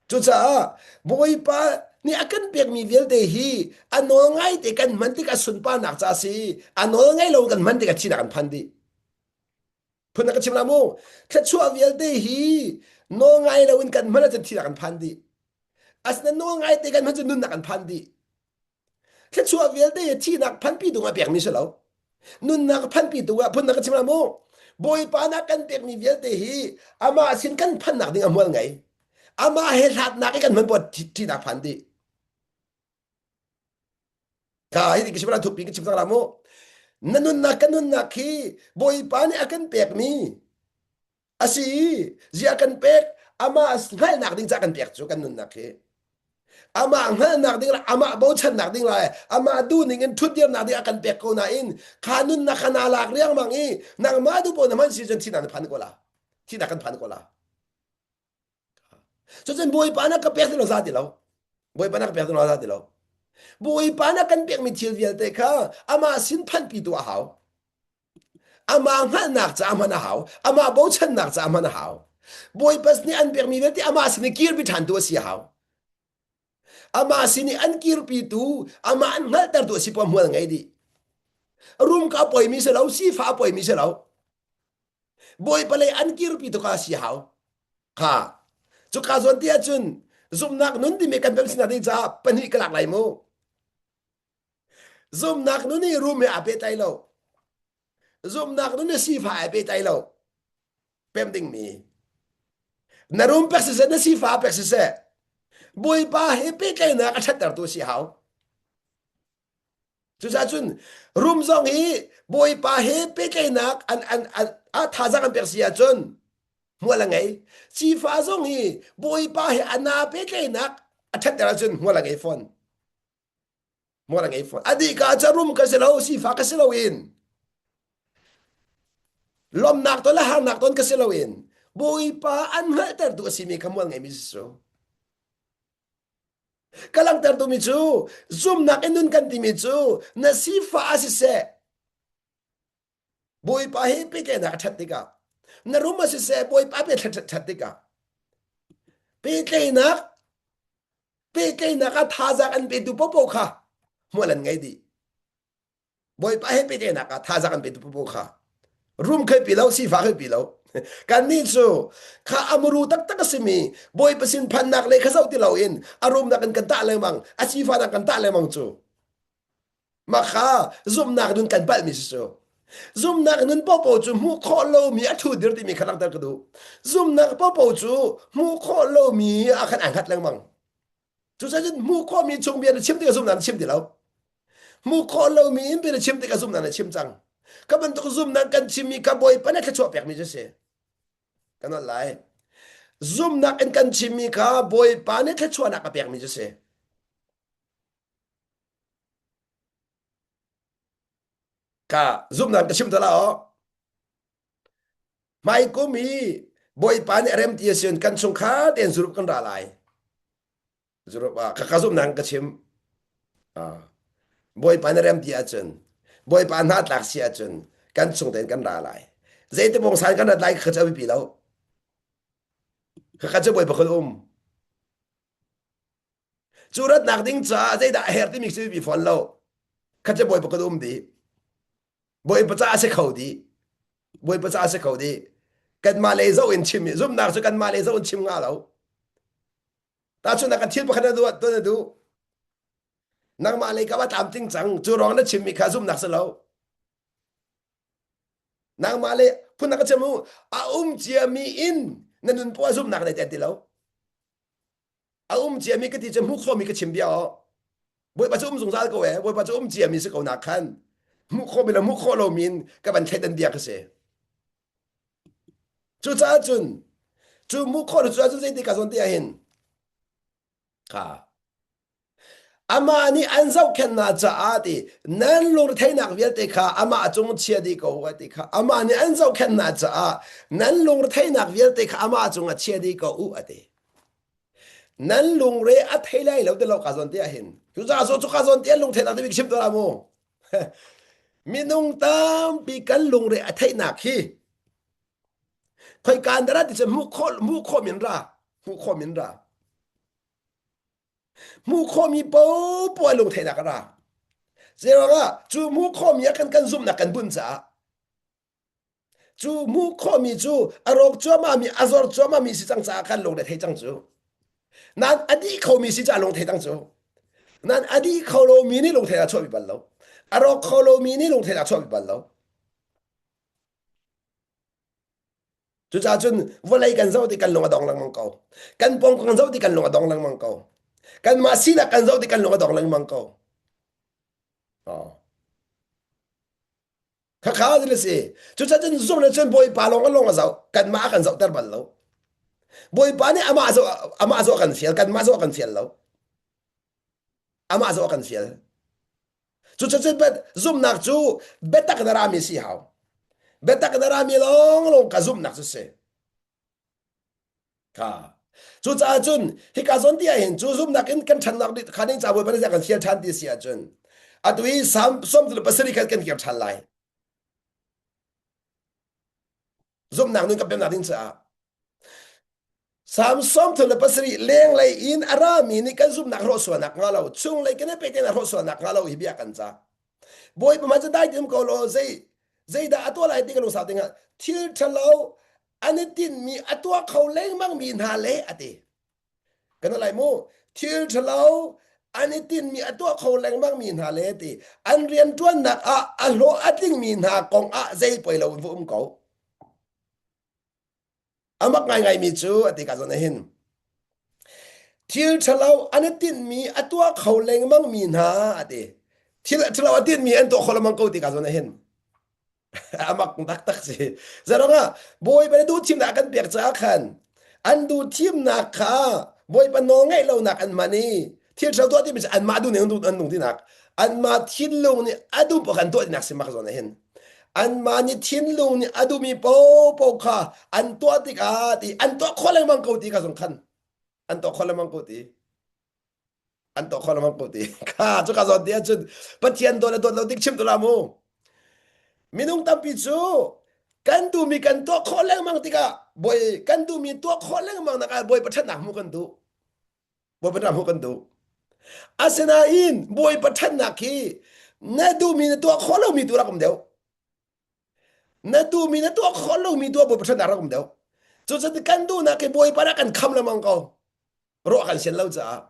cucaah Bawipa nih a kan pekmi vialte hi a nawl ngai te kan hman tik a sunparnak ca si a nawl ngai lo kan hman tik a thinak an phan dih phun ka chim la mu thluachuah vialte hi nawl ngai lo in kan hman ahcun thinak an phan dih asinain nawl ngai te kan hman cu nunnak an phan dih Thluachuah vialte hi thihnak phanpi tu ah pekmi si lo. Nunnak phanpi tu ah phunnak ka chim la mu. Bawipa nak kan pekmi vialte hi amah sin kan phannak ding a hmual ngei. Amah he hlatnak i kan hman buat thihnak phan dih. Ka hi ka chim la thupi ka chim cang la mu. Na nunnak ka nunnak hi Bawipa nih a kan pekmi a si zia kan pek amah hngalhnak ding ca kan pek cu kan nunnak hi amah hngalhnak ding le amah bochannak ding lai amah duhning in ṭhutdirnak ding a kan pek ko nain kha nunnak kha naa lak riangmang i nangmah duh paoh na hman si cun thihnak na phan ko la thihnak kan phan ko la cucun bawipa na ka pek ti lo za ti lo bawipa na ka pek ti lo za ti lo bawipa na kan pekmi thil vialte kha amah sin phanpi tu a hau Amah hngalhnak caah hman a hau. Amah bochannak caah hman a hau. Bawipa nih an pekmi vialte amah sin i kirpi ṭhantu a si a hau. Amah sin i an kirpitu, amah an hngalhtertu a si poah hmual ngei dih. Rum ka poimi si lo, sifa a poimi si lo. Bawipa lei an kirpi tu ka si hau. Kha. Cuka zawn ti ahcun zumhnak nun timi kan pem sinak ding caah pahnih ka lak lai mu. Zumhnak nun hi rum he aa pehtlai lo. Zumhnak nun hi sifah aa pehtlai lo. Pem dingmi. Na rum pek siseh, na sifah pek siseh, Bawipa he pehtlaihnak a ṭhattertu si hau. Cucaah cun rum zong hi Bawipa he pehtlaihnak an, an, an, a thazaang an pek si ahcun hmual a ngei. Sifah zong hi Bawipa he a na pehtlaihnak a ṭhatter ahcun hmual a ngei fawn. Mual a ngei fawn. A dih ka ca rum ka si lo, sifa ka si lo in. Lomnak ton le harnak ton ka si lo in. Bawipa an hngalhtertu a simi kha mual ngeimi si su. Ka langhtertu mi cu zumnak in nun kan timi cu na sifa a siseh Bawipa he pehtlaihnak a ṭhat tikah na rum a siseh Bawipa pe ṭhat tikah pehtlaihnak pehtlaihnak ah thazaang an petu popo kha hmual an ngei dih Bawipa he pehtlaihnak ah thazaang an petu popo kha rum khei pi lo sifa khei pi lo kannih cu kha amuru taktak a simi Bawipa sin phannak le kha zoh ti loin a rumnak in kan tah lengmang a sifanak kan tah lengmang cu Mah kha zumhnak nun kan palhmi si cu. Zumhnak nun popo cu hmuh khawh lomi a thu dir timi kha langhter ka duh. Zumhnak popo cu hmuh khawh lomi ah khan ai hngat lengmang. Cucaah cun hmuh khawhmi chung bia na chim tikah zumhnak na chim ti lo. Hmuh khawh lomi in bia na chim tikah zumhnak na chim cang. Ka bantuk zumhnak kan chimmi kha Bawipa nih thluachuah pekmi cu si. Kan holh lai. Zumhnak in kan chimmi kha Bawipa nih thluachuahnak a pekmi cu si. Ka zumhnak ka chim ta la aw. Hmaikum hi Bawipa nih a rem ti a si kan chungkhar tein Europe kan ra lai. Europe ah ka ka zumhnak ka chim. Ah. Bawipa nih rem ti ahcun Bawipa hna tlak si ahcun kan chung tein kan ra lai. Zeiti bongsan kan rat lai kha cu a biapi lo. Kha cu Bawipa khul um. Cu ratnak ding caah zeidah a herh timi si bi fawn lo. Khat le bawipa kan um dih. Bawipa caah a si kho dih. Bawipa ca si kho dih. Kanmah lei zoh in chim i zumhnak cu kanmah lei zoh in chim nga lo. Tahchunhnak kan thil pakhat na duh tuan na duh. Nangmah lei ka va tlamtling cang. Cu ruang na chimmi kha zumhnak si lo. Nangmah le phun ka chim u a um ciami in na nun poah zumhnak nei ti lo. A um ciami ka ti cu hmuh khawhmi ka chim bia aw. Bawipa cu um zungzal ko ee. Bawipa cu um ciami si ko na khan. Hmuh khawhmi le hmuh khawh lomi in ka van thleidan bia ka si. Cucaah cun cu hmuh khawh cu cun zeiti ka zawn ti ahhin kha Amah nih an zohkhenhnak caah ti nan lungretheihnak vialte kha amah cung chia dih ko u ti kha amah nih an zohkhenhnak caah nan lungretheihnak vialte kha amah cungah chia dih ko u a ti. Nan lungre a thei lai lo ti lo ka zawn te ah hin. Cucaah cu ka zawn te an lungtheihnak te bik chim tuah mu. Minung tampi kan lungre a theihnak hi khoi kan dara ti cu hmuh khawh hmuh khawh min ra hmuh khawh min ra Hmuh khawhmi popoh lungtheihnak a ra. Zeiruangah cu hmuh khawhmi ah kan kan zumhnak kan bunh caah cu hmuh khawhmi cu a rawk cuahmahmi a zor cuahmahmi si cang caah kan lungre thei cang cu. Nain a dih khomi si caah lungthei cang cu. Nain a dih kho lomi nih lungthei a chuahpi bal lo. A rawk kho lomi nih lungthei a chuahpi bal lo. Cucaah cun vawlei kan zoh ti kan lung a dong lengmang ko. Kan pawng kan zoh ti kan lung a dong lengmang ko. Kanmah sinak kan zoh ti kan lung a dong lengmang ko. Oh. Khakha zin a si. Cucaah cun zumh le cun Bawipa lawng a lung a zoh. Kanmah a kan zohter bal lo. Bawipa nih amah zoh amah zoh a kan fial, kanmah zoh a kan fial lo. Amah zoh a kan fial. Cucaah zumhnak cu biatak na rami si hau. Biatak na rami lawnglawng ka zumhnak cu si. Kha. Cucaah cun hika zawn ti ahhin cu zumhnak in kan ṭhannak kha ning ca Bawipa nih kan fial ṭhan ti si ahcun atu hi Salm 37 khan kan kir ṭhan lai. Zumhnak nun kan pemnak ding caah Salm 37 lenglei in a rami nih kan zumhnak hrawh sualnak hnga lo chunglei kan i pehtlai hrawh sualnak hnga lo hi bia kan ca. Bawipa hmai cu dai te um ko law zei zeidah a tuah lai ti ka lungsau dingah thil ṭhalo an i tinhmi a tuah kho lengmang mi hna le a ti. Kan lai mu thil ṭhalo an i tinhmi a tuah kho lengmang mi hna le ti an rianṭuannak ah a hlawh a tlingmi hna kong ah zei poi lo in va um ko. Amak ngaingaimi cu a ti ka zawn ah hin thil ṭhalo an i tinhmi a tuah kho lengmang mi hna a ti. Thil ṭhalo a tinhmi an tuah kho lengmang ko ti ka zawn ah hin amak taktak si. Zarong ah Bawipa nih duhthimnak a kan pek caah khan an duhthimnak kha Bawipa nawl ngaih lonak an hman i thil ṭhalo tuah timi cu anmah duh ning an nung tinak anmah thinlung nih a duh paoh kha an tuah tinak si mak zawn ah hin anmah nih thinlung nih a duhmi paohpaoh kha an tuah tikah ti an tuah khawh lengmang ko ti kha zong khan an tuah khawh lengmang ko ti an tuah khawh lengmang ko ti kha cu ka zawn ti ahcun Pathian dawt le dawt lo tik chim tu la mu minung tampi cu kan duhmi kan tuah khawh lengmang tikah bawi kan duhmi tuah khawh lengmang nak ah bawi pathatnak hmuh kan duh Bawipa ṭha hmuh kan duh. Asinain Bawipa ṭhatnak hi na duhmi na tuah khawh lomi tu rak um deuh. Na duhmi na tuah khawh lomi tu ah Bawipa ṭhatnak rak um deuh. Cucaah kan duhnak hi Bawipa nih a kan kham lengmang ko. Ruah kan sian lo caah.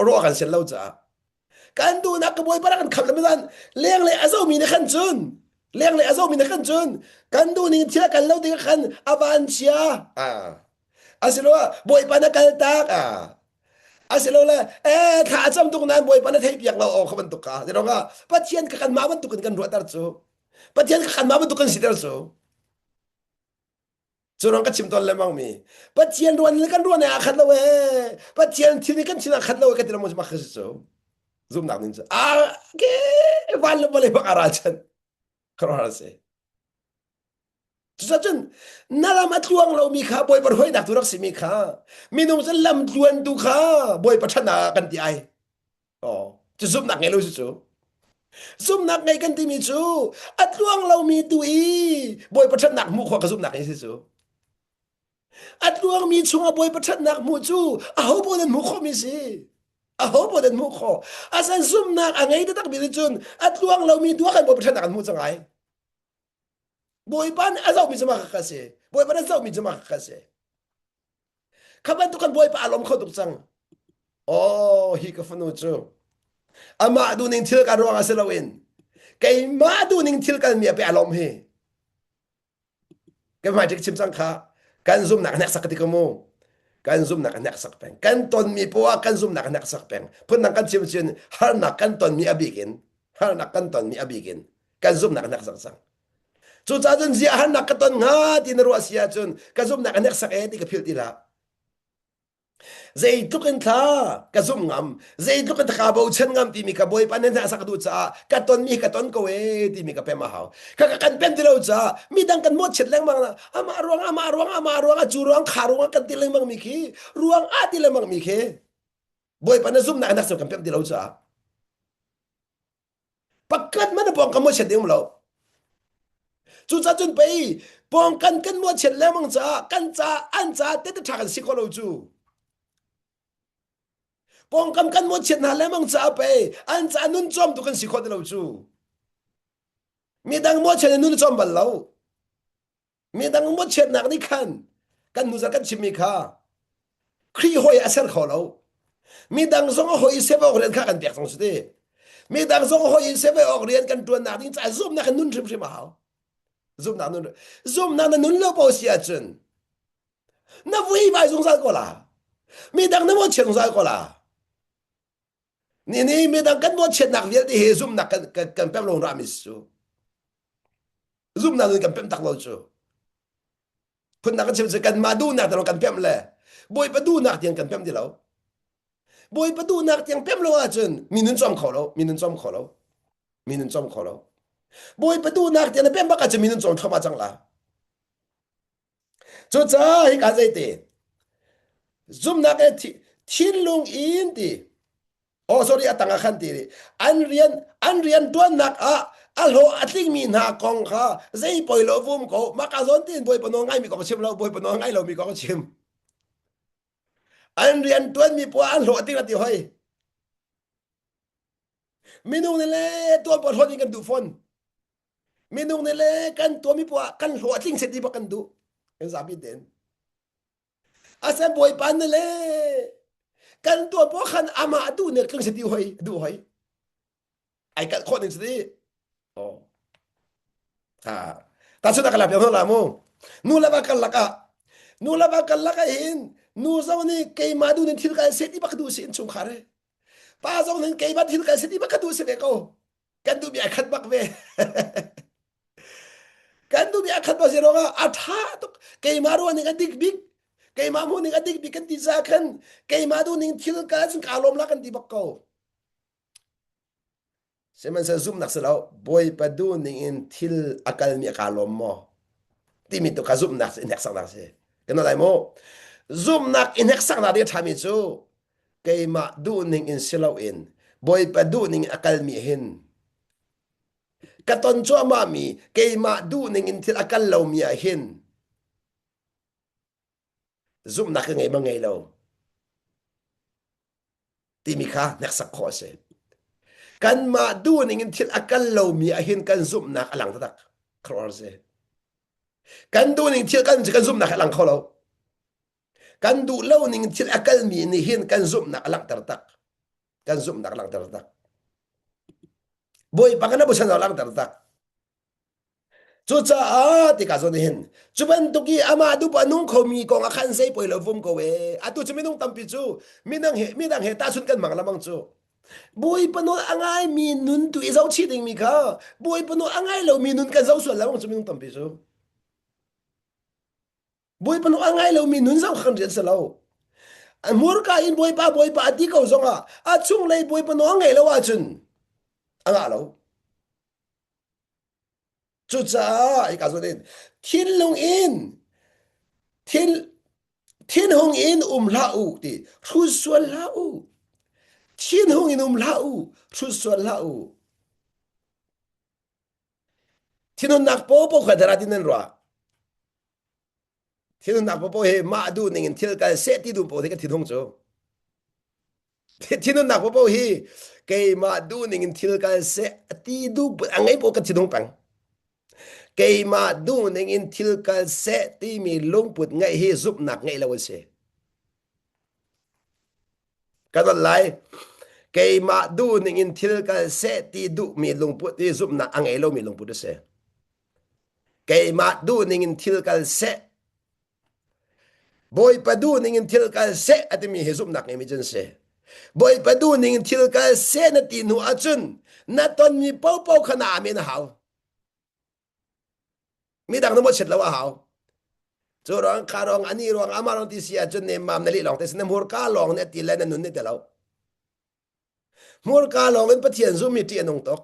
Ruah kan sian lo caah. Kan duhnak ka Bawipa nih a kan kham lengmang lenglei a zomi nih khan cun lenglei a zomi nih khan cun kan duhning thil a kal lo tikah khan a vanchia. Ah. Asiloah Bawipa na kaltak ah asilole eh thla a cam tuk nain Bawipa na theihpiak lo aw kha bantuk kha ti rongah Pathian kha kanmah bantuk in kan ruahter cu Pathian kha kanmah bantuk kan siter cu cu rong ka chim tawn lengmang mi Pathian ruan le kan ruan ah khat lo ee Pathian thil nih kan thin ah khat lo ka ti lo mak si cu zumnak ning cu ah ke van le vawlei bak a ral chan khuaruahhar si Cucun na lam a tluang lomi kha Bawipa hruainak tu rak simi kha minung cu lam tluan tu kha Bawipa ṭhatnak kan ti ai. Oh, cu zumhnak ngei lo cu cu. Zumhnak ngei kan timi cu a tluang lomi tu i Bawipa ṭhatnak hmuh khawh ka zumhnak hi si cu. A tluangmi chungah Bawipa ṭhatnak hmuh cu aho paoh nan hmuh khawhmi si. Aho paoh nan hmuh khawh. Asan zumhnak a ngei taktak mi nih cun a tluang lomi tu ah khan Bawipa ṭhatnak an hmuh cang ai. Bawipa nih a zohmi cu mah kha si. Bawipa nih a zohmi cu mah kha si. Kha bantuk kan Bawipa a lawm kho tuk cang. Oh, hi ka fanu cu amah duhning thil kan ruangah si loin keimah duhning thil kan mi a pe a lawm hi. Kan hmai chim cang kha kan zumnak hneksak ka ti ko mu. Kan zumnak hneksak peng. Kan tonmi poah kan zumnak hneksak peng. Phundang kan chim cun harnak kan tonmi a bik in harnak kan tonmi a bik in kan zumnak hneksak cang. Cucaah cun ziah harnak ka ton hnga ti na ruah si ahcun ka zumnak a hneksak ee ti ka philh ti hlah. Zeitluk in thla ka zumh ngam, zeitluk in ka bochan ngam timi ka Bawipa nih hna sak duh caah ka tonmi ka ton ko ee timi ka pem a hau. Ka ka kan pem ti lo caah midang kan mawhchiat lengmang na amah ruang amah ruang amah ruang cu ruang kha ruang kan ti lengmang mi khi ruang ah ti lengmang mi khi Bawipa na zumhnak nak kan pem ti lo caah pakhat man pawng kan mawhchiat ding lo. Cucaah cun pei pawngkan kan mawhchiat lengmang caah kan ca an ca tete ṭha kan si kho lo cu. Pawngkam kan mawhchiat hna lengmang caah pei an ca nun cawm tu kan si kho ti lo cu. Midang mawhchiat in nun cawm bal lo. Midang mawhchiatnak nih khan kan nuzar kan chimmi kha Khrih hawi a ser kho lo. Midang zong a hawi sep awk rian kha kan pek cang su ti. Midang zong a hawi sep awk rian kan ṭuannak ding caah zumhnak in nun hrimhrim a hau. Zumhnak nun zumhnak na nun lo po si ahcun na vui vai zungzal ko la. Midang na mawhchiat zungzal ko la. Ni ni midang kan mawhchiatnak vialte hi zumhnak kan kan, kan pem lo rami su. Zumhnak nun kan pem tak lo cu. Phundang kan chim cu kanmah duhnak tiang kan pemh le Bawipa duhnak tiang kan pemh ti lo. Bawipa duhnak tiang pemh lo ahcun mi nun cawm kho lo, mi nun cawm kho lo, mi nun cawm kho lo. Bawipa duhnak tiang na pemh bak ahcun mi nun cawm thluahmah cang la. Cucaah hika zeiti zumhnak he thinlung in ti Oh sorry a tang ah khan ti an rian an rian tuannak ah a hlawh a tlingmi hna kong kha zei poi lo vum ko maka zawn tin bawipa nawl ngaimi kong chim lo bawipa nawl ngai lomi kong chim an rian tuanmi poah an hlawh a tling ti hoi minung nih le tuan pawl hlawt in kan duh fawn minung nih le kan tuanmi poah kan hlawh a tling set ti bak kan duh kan zapi ten Ase bawipa na le kan tuah po khan amah a duh nek tling si ti hoi duh hoi ai kalh khawh ning si ti oh ha ta chu na ka lap la mu nu la ba kal laka nu la ba kal laka hin nu zong nih keimah duh ning thil ka se ti bak duh si in chungkhar he pa zong nih keimah thil ka se ti bak ka duh si ve ko kan duh mi ai khat bak ve kan duh mi a khat bak si ruangah a tha tuk keimah ruah ning a dik bik keimah hmuh ning a dik bik kan ti ca khan keimah duh ning thil ka cun kaa lawm la kan ti bak ko sihmanhsehlaw zumhnak si lo bawipa duh ning in thil a kalmi a kaa lawm maw timi tu kha zumhnak si hneksaknak si kan lai mu zumhnak i hneksaknak ding a ṭhami cu keimah duh ning in si loin bawipa duh ning in a kalmi hin ka ton cuahmahmi keimah duh ning in thil a kal lomi ah hin zumhnak ka ngei ma ngei lo timi kha hneksak khawh a si. Kanmah duh ning in thil a kal lomi ah hin kan zumhnak a lang taktak. Khuaruahhar si. Kan duh ning thil kan kan zumhnak a lang kho lo. Kan duh lo ning thil a kalmi nih hin kan zumhnak a langhter tak. Kan zumhnak a langhter tak. Bawipa kan busan a langhter tak. Cucaah tika zawn hin cu bantuk i amah dup a nung khomi kong ah khan zei poi lo vum ko e. Atu cu minung tampi cu midang he midang he tahchun kan mang lamang cu. Bawipa nawl a ngaimi nun tu i zohchih dingmi kha Bawipa nawl a ngai lomi nun kan zoh sual lamang cu minung tampi cu. Bawipa nawl a ngai lomi nun zoh kha kan rian si lo. A hmurka in Bawipa Bawipa a ti ko zongah a chunglei Bawipa nawl a ngaih lo ahcun a ngah lo. Cucaah hika zawn in thinlung in thin thinhung in um hlah u ti hrut sual hlah u. Thinhung in um hlah u, hrut sual hlah u. Thinhunnak popo kha dara tin nan ruah. Thinhunnak popo hi mah duh ning in thil kal seh ti duh po hi ka thinhung cu. Thinhunnak popo hi keimah duh ning in thil kal seh ti duh a ngei po ka thinhung peng. Keimah duhning in thil kal seh timi lungput ngeih hi zumhnak ngeih lo a si. Ka don lai. Keimah duhning in thil kal seh ti duhmi lungput hi zumhnak a ngei lomi lungput a si. Keimah duhning in thil kal seh Bawipa duhning in thil kal seh a timi hi zumhnak ngeimi cu an si. Bawipa duhning in thil kal seh na ti hnu ahcun na tonmi paohpaoh kha na amen a hau. Midang na mawhchiat lo a hau. Cu ruang kha ruang ani ruang amah ruang ti si ahcun nemmam na lih lawng te si na hmurka lawng nih a ti le na nun nih ti lo. Hmurka lawng in Pathian zummi ṭih a nung tuk.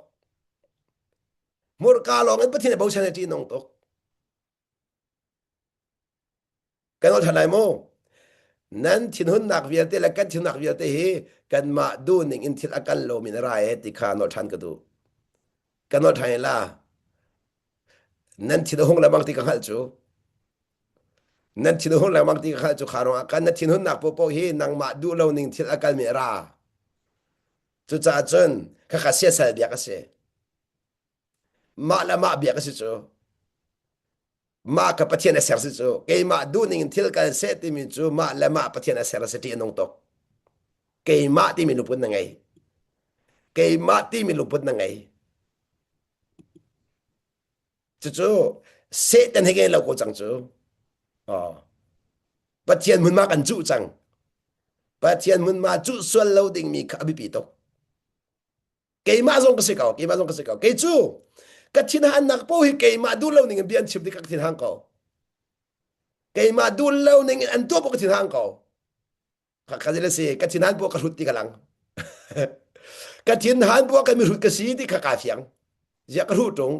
Hmurka lawng in Pathian i bochan i ṭih a nung tuk. Kan ol ṭhan lai mu. Nan thinhunnak vialte le kan thinhunnak vialte hi kanmah duhning in thil a kal lomi na ra e ti kha nawl ṭhan ka duh. Ka nawl ṭhan la. Nan thin a hung lengmang ti ka hngalh cu. Nan thin a hung lengmang ti ka hngalh cu kha ruangah kan na thinhunnak popoh hi nangmah duh lo ning thil a kalmi a ra. Cucaah cun khakha siasal biak a si. Mah le mah biak a si cu. Mah ka Pathian a ser si cu keimah duhning in thil kal seh timi cu mah le mah Pathian a ser a si ṭih a nung tuk. Keimah timi lungput na ngei. Keimah timi lungput na ngei. Cucu Satan he ngei lo ko cang cu. Oh. Pathian hmunhma kan cuh cang. Pathian hmunhma cuh sual lo dingmi kha a biapi tuk. Keimah zong ka si ko, keimah zong ka si ko. Kei cu ka thinhannak paoh hi keimah duh lo ning in bia an chim tik ka thinhang ko. Keimah duh lo ning in an tuah paoh ka thinhang ko. Ka zil si, ka thinhan paoh ka hrut ti ka lang. ka thinhan paoh ka mihrut ka si ti kha kaa fiang. Zia ka hruh ṭung.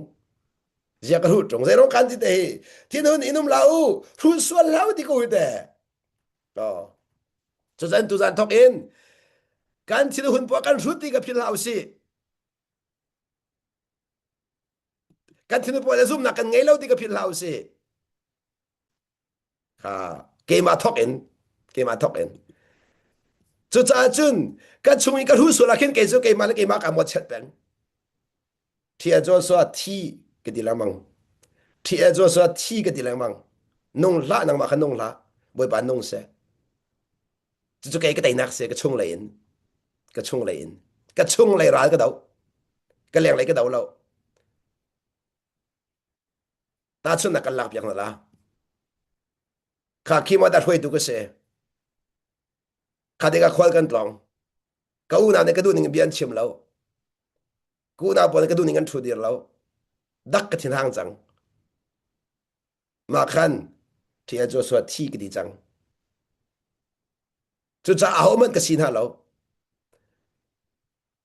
Zia ka hruh ṭung. Zeirong kan ti te hi. Thinhun in um la u, hrut sual hlah u ti ko hi te. Oh. Cuzan tuzan thok in kan thil hun puah kan hrut ti ka philh hlah usih. Kan thil puah le zumnak kan ngei lo ti ka philh hlah usih. Kha keimah thok in keimah thok in cucaah cun ka chung i ka hru sual ah khin kei cu keimah le keimah ka mawt chet peng. Ṭhia Joshua thi ka ti lengmang. Ṭhia Joshua thi ka ti lengmang. Nung hlah nangmah kha nung hlah. Bawipa nung seh. Cucu kei ka teinak si ka chunglei in. Ka chunglei in. Ka chunglei ral ka do. Ka lenglei ka do lo. Tahchunhnak kan lak piak hna la. Kha khi ma dah hruaitu ka si. Kha tikah khual kan tlawng. Ka unau nih ka duh ning in bia an chim lo. Ka unau pawl nih ka duh ning an ṭhu dir lo. Dak ka thinhang cang. Mah khan Ṭhia Joshua thi ka ti cang. Cucaah ahohmanh ka si hna lo.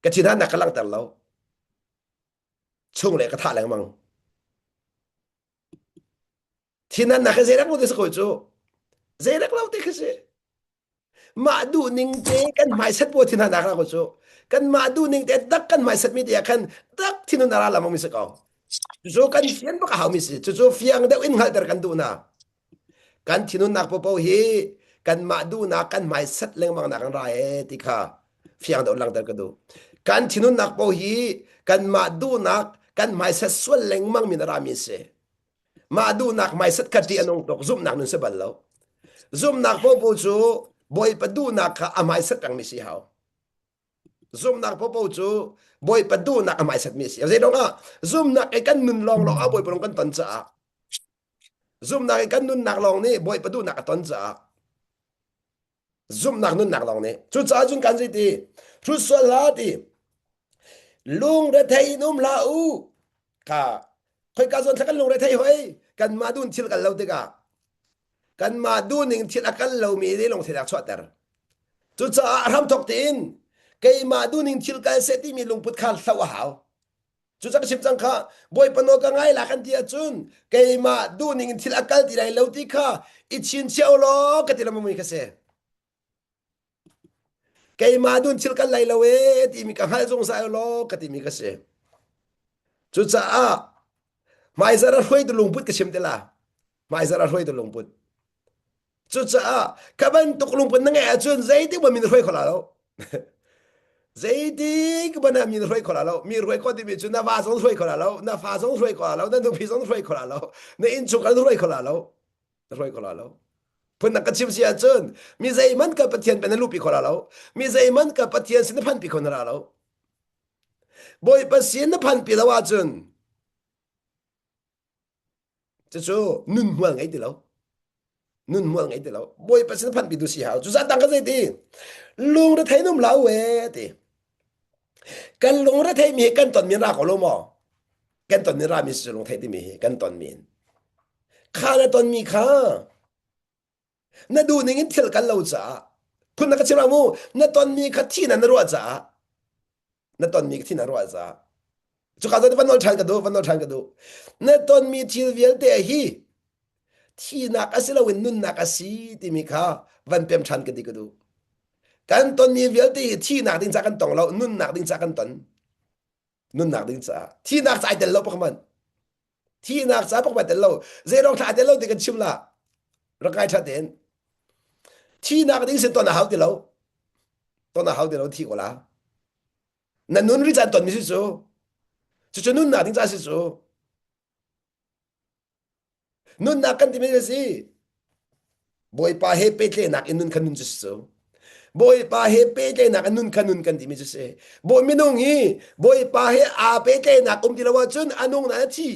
Ka thinhannak ka langhter lo. Chung le ka thah lengmang. Thinhannak hi zeirek lo ti si ko cu. Zeirek lo ti khi si. Mah duh ning te kan hmaisat bu thinhannak ra ko cu. Kan mah duh ning te dak kan hmaisat mi te ah khan dak thinhun a ra lamang mi si ko. Cucu kan fian bak a hau mi si. Cucu fiang deuh in hngalhter kan duh na. Kan thinhunnak popo hi kanmah duhnak kan hmaisat lengmang nak an ra e ti kha fiang deuh langhter ka duh. Kan thinhunnak po hi kanmah duhnak kan hmaisat sual lengmang mi na ra mi si. Mah duhnak hmaisat kha ṭih a nung tuk zumhnak nun si bal lo. Zumhnak popo cu Bawipa duhnak kha a hmaisat pengmi si hau. Zumhnak popo cu Bawipa duhnak a hmaisatmi si. Zeidong ah zumhnak i kan nun lawng lawng ah Bawipa lung kan ton caah zumhnak i kan nunnak lawng nih Bawipa duhnak a ton caah zumhnak nunnak lawng nih cucaah cun kan zei ti hrut sual hlah ti lungrethei in um hlah u kha khoika zawn thla kan lungrethei hoi kanmah dun thil kal lo tikah kanmah duhning thil a kal lomi nih lungtheihnak chuahter cucaah a hramthok tein keimah duhning thil kal seh timi lungput kha hloh a hau Cucang ka chim cang kha Bawipa nawl ka ngai la kan ti ahcun keimah duhning in thil a kal ti lai lo ti kha i chinchiah u law ka ti lengmang mi kha si. Keimah dun thil kal lai lo ee timi ka hngalh zungzal law ka timi ka si. Cucaah hmaizarh a hruaitu lungput ka chim te la. Hmaizarh a hruaitu lungput. Cucaah ka bantuk lungput na ngeih ahcun zeitik hmanh min hruai kho la lo. Zeitik hmanh ah mi na hruai kho la lo. Mi hruai khawh timi cu na va zong hruai kho la lo, na fa zong hruai kho la lo, na nupi zong hruai kho la lo, na innchungkhar hruai kho la lo. Na hruai kho la lo. Phundang ka chim si ahcun mi zeihmanh ka Pathian pen na luhpi kho la lo. Mi zeihmanh ka Pathian sin na phanpi kho na ra lo. Bawipa sin na phanpi lo ahcun Cucu nun hmual ngei ti lo. Nun hmual ngei ti lo. Bawipa sin phanpi tu si hau. Cu zat dang ka zei ti? Lungrethei num lo e ti. Kan lungrethei mi hi kan ton mi ra ko lo maw? Kan ton mi ra mi si lungthei timi hi kan ton mi. Kha na ton mi kha na duh ning in thil kan lo caah phun na ka chim mu na tonmi kha thi na na ruah caah na tonmi kha thi na ruah caah cuka zawn van nol ṭhan ka duh van nol ṭhan ka duh na tonmi thil vialte hi thinak a si loin nunnak a si timi kha van pem ṭhan ka ti ka duh kan tonmi vialte hi thinak ding ca kan tong lo nunnak ding ca kan ton nunnak ding caah thinak ca ai tel lo pakman Thihnak ca pakhat tel lo, zeirong thla tel lo ti kan chim la. Rak ngai ṭha tein. Thihnak ding sin ton a hau ti lo. Ton a hau ti lo thi ko la. Na nun ri caan ton mi si cu. Cucu nunnak ding ca si cu. Nunnak kan timi a si. Bawipa he pehtlaihnak in nun kha nun cu si cu. Bawipa he pehtlaihnak in nun kha nun kan timi cu si. Bawi minung hi Bawipa he aa pehtlaihnak um ti lo ahcun a nung na a thi.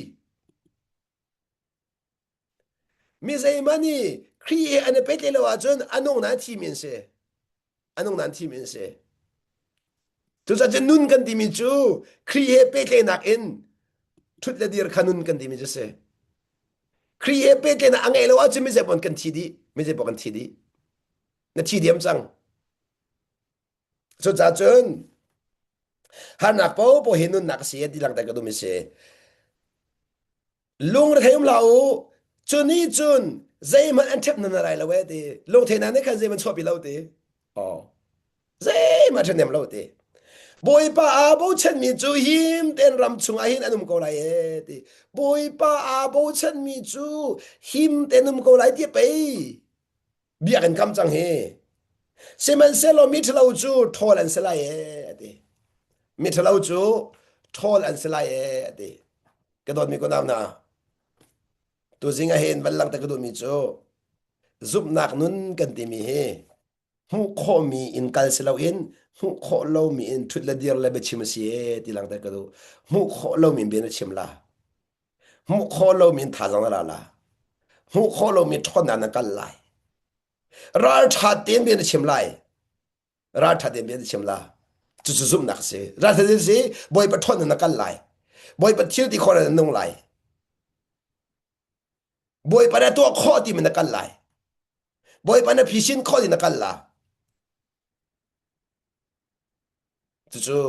Mi zeihmanh nih Khrih he an i pehtlaih lo ahcun a nung na a thi mi an si. A nung na an thi mi an si. Cucaah nun kan timi cu Khrih he pehtlaihnak in ṭhut le dir kha nun kan timi cu si. Khrih he pehtlaihnak a ngeih lo ahcun mi zeipaoh kan thi dih. Mi zeipaoh kan thi dih. Na thi diam cang. Cucaah cun harnak paohpaoh hi nunnak a si ti langhter ka duhmi si. Lungrethei um hlah u. Cu nih cun zeihmanh an ṭhep hna lai lo ee ti. Lungtheinak nih khan zeihmanh chuahpi lo ti. Oh. Zeihmanh ṭhahnem lo ti. Bawipa aa bochanmi cu him tein ram chungah hin an um ko lai ee ti. Bawipa aa bochanmi cu him tein um ko lai ti pei. Biakinn kam cang hi. Sihmanhsehlaw mi ṭhalo cu ṭhawl an si lai ee a ti. Mi ṭhalo cu ṭhawl an si lai ee a ti. Ka dawtmi ka nau hna, tuzing ah hin van langhter ka duhmi cu zumhnak nun kan timi hi hmuh khawhmi in kal si loin hmuh khawh lomi in ṭhut le dir le biachim a si ee ti langhter ka duh. Hmuh khawh lomi in bia na chim la. Hmuh khawh lomi in thazaang na la la. Hmuh khawh lomi ṭhawnnak na kal lai. Ralṭha tein bia na chim lai. Ralṭha tein bia na chim la. Cucu zumhnak a si. Ralṭha tein si Bawipa ṭhawnnak na kal lai. Bawipa thil ti khawh na nung lai. Bawipa na tuah khawh timi na kal lai. Bawipa na phisin khawh ti na kal la. Cucu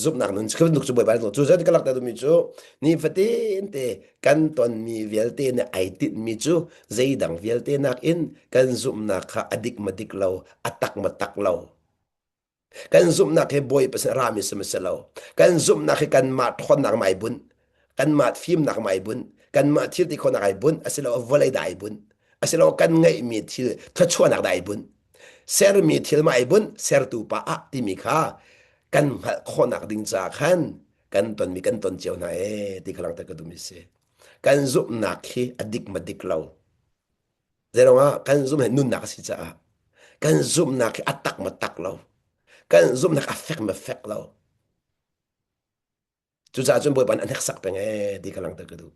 zumhnak nun cu bantuk cu Bawipa cu zan ka lakter duhmi cu nifatin te kan tonmi vialte nih ai tinhmi cu zeidang vialte nakin kan zumhnak kha a dik ma dik lo a tak ma tak lo kan zumhnak hi Bawipa sin rami si ma si lo kan zumhnak hi kanmah ṭhawnnak ma ai bunh kanmah fimnak ma ai bunh kanmah thil ti khawhnak ai bunh asilo vawlei dah ai bunh asilo kan ngeihmi thil thluachuahnak dah ai bunh sermi thil ma ai bunh sertu pa ah timi kha kan hngalh khawhnak ding ca khan kan tonmi kan ton cio hna ee ti kha langhter ka duhmi si kan zumhnak hi a dik ma dik lo Zeiruangah kan zumh hi nunnak a si caah kan zumhnak hi a tak ma tak lo kan zumhnak a fek ma fek lo Cucaah cun Bawipa nih a hneksak peng ee ti kha langhter ka duh.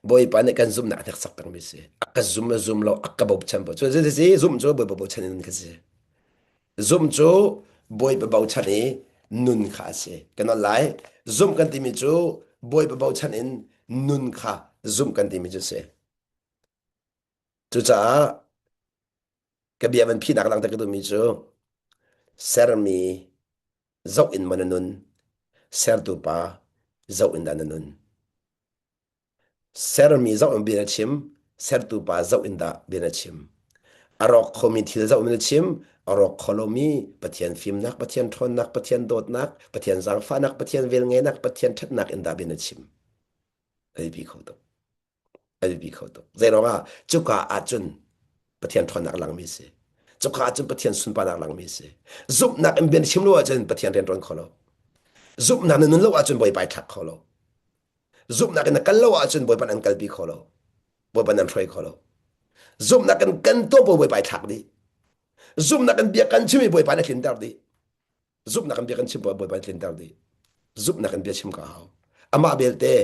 Bawipa nih kan zumhnak a hneksak pengmi si. A ka zum a zum lo, a ka bochan bo. Cu si zumh cu Bawipa bochan in nun kha si. Zumh cu Bawipa bochan i nun kha a si. Kan on lai. Zumh kan timi cu Bawipa bochan in nun kha zumh kan timi cu si. Cucaah ka bia van phinak langhter ka duhmi cu sermi zoh in maw na nun sertu pa zoh in dah na nun sermi zoh in bia na chim sertu pa zoh in dah bia na chim a rawk khomi thil zoh in na chim a rawk kho lomi Pathian fimnak Pathian ṭhawnnak Pathian dawtnak Pathian zaangfahnak Pathian velngeihnak Pathian ṭhatnak in dah bia na chim a biapi kho tuk a biapi kho tuk. Zeiruangah cuka ahcun Pathian ṭhawnnak a langmi si. Cuka ahcun Pathian sunparnak langmi a si. Zumhnak in bia na chim lo ahcun Pathian rian ṭuan kho lo. Zumhnak na nun lo ahcun Bawipa ai thlak kho lo. Zumhnak in na kal lo ahcun Bawipa an kalpi kho lo. Bawipa nan hruai kho lo. Zumhnak in kan tuah Bawipa ai thlak dih. Zumhnak in bia kan chim i Bawipa na tlinter dih. Zumhnak in bia kan chim Bawipa na tlinter dih. Zumhnak in bia chim ka hau. Amah belte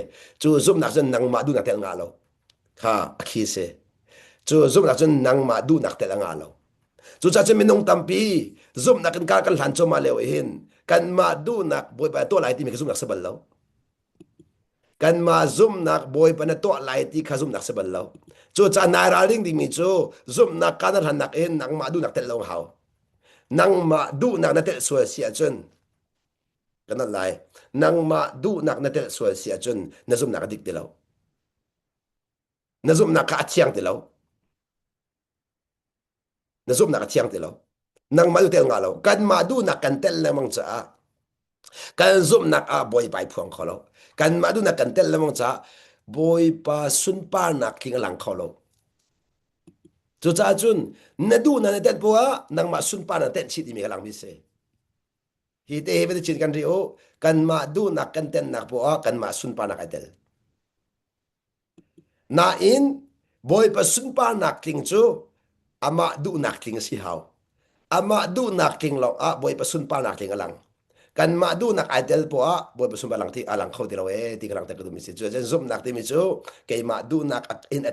cu zumhnak cun nangmah duhnak tel ngah lo. Kha a khi si. Cu zumhnak cun nangmah duhnak tel a ngah lo. Cucaah cun minung tampi zumhnak in kar kan hlan cuahmah lio hin kanmah duhnak Bawipa tuah lai timi kha zumhnak si bal lo. Kanmah zumhnak Bawipa na tuah lai ti kha zumhnak si bal lo. Cucaah nai ralring dingmi cu zumhnak ka na hlannak in nangmah duhnak telh lo hau. Nangmah duhnak na telh sual si ahcun kan nolh lai. Nangmah duhnak na telh sual si ahcun na zumhnak a dik ti lo. Na zumhnak kha a thiang ti lo. Na zumhnak a thiang ti lo. Nangmah du tel nga lo. Kanmah duhnak kan tel lengmang caah kan zumhnak ah Bawipa i phuang kho lo. Kanmah duhnak kan tel lengmang caah Bawipa sunparnak tling a lang kho lo. Cucaah cun na duhnak na tel poah nangmah sunparnak tenh chih timi ka langmi si. Hi te hi va chin kan ri u. Kanmah duhnak kan tennak poah kanmah sunparnak ai tel. Nain Bawipa sunparnak tling cu amah duhnak tling a si hau. Amah duhnak tling lawngah Bawipa sunparnak tling a lang. Kanmah duhnak ai tel poah Bawipa sunparnak lang ti a lang kho ti lo ee ti ka langhter ka duhmi si. Cu zumhnak timi cu keimah duhnak in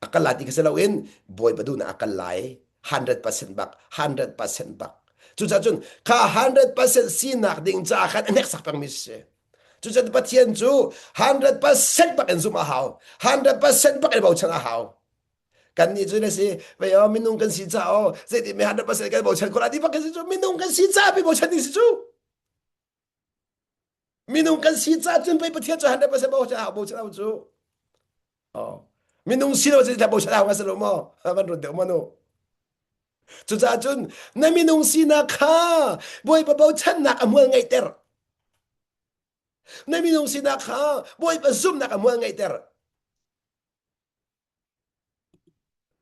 a kal lai ti ka si loin Bawipa duhnak a kal lai 100% bak 100% bak. Cucaah cun kha 100% sinak ding caah khan a hneksak pengmi si. Cucun Pathian cu 100% bak in zumh a hau. 100% bak in bochan a hau. Kan nih cu na si, vei oh minung kan si ca oh, zeitin mi 100% kan bochan khawh lai ti bak kan si cu minung kan si ca pi bochan ding si cu. Minung kan si ca cun pei Pathian cu 100% bochan hau bochan hau cu. Oh. Minung si lo cu bochan hau nga si lo maw? Van ruat deuh ma nu. Cucaah cun na minung sinak kha Bawipa bochannak a hmual ngeihter. Na minung sinak kha Bawipa zumhnak a hmual ngeihter.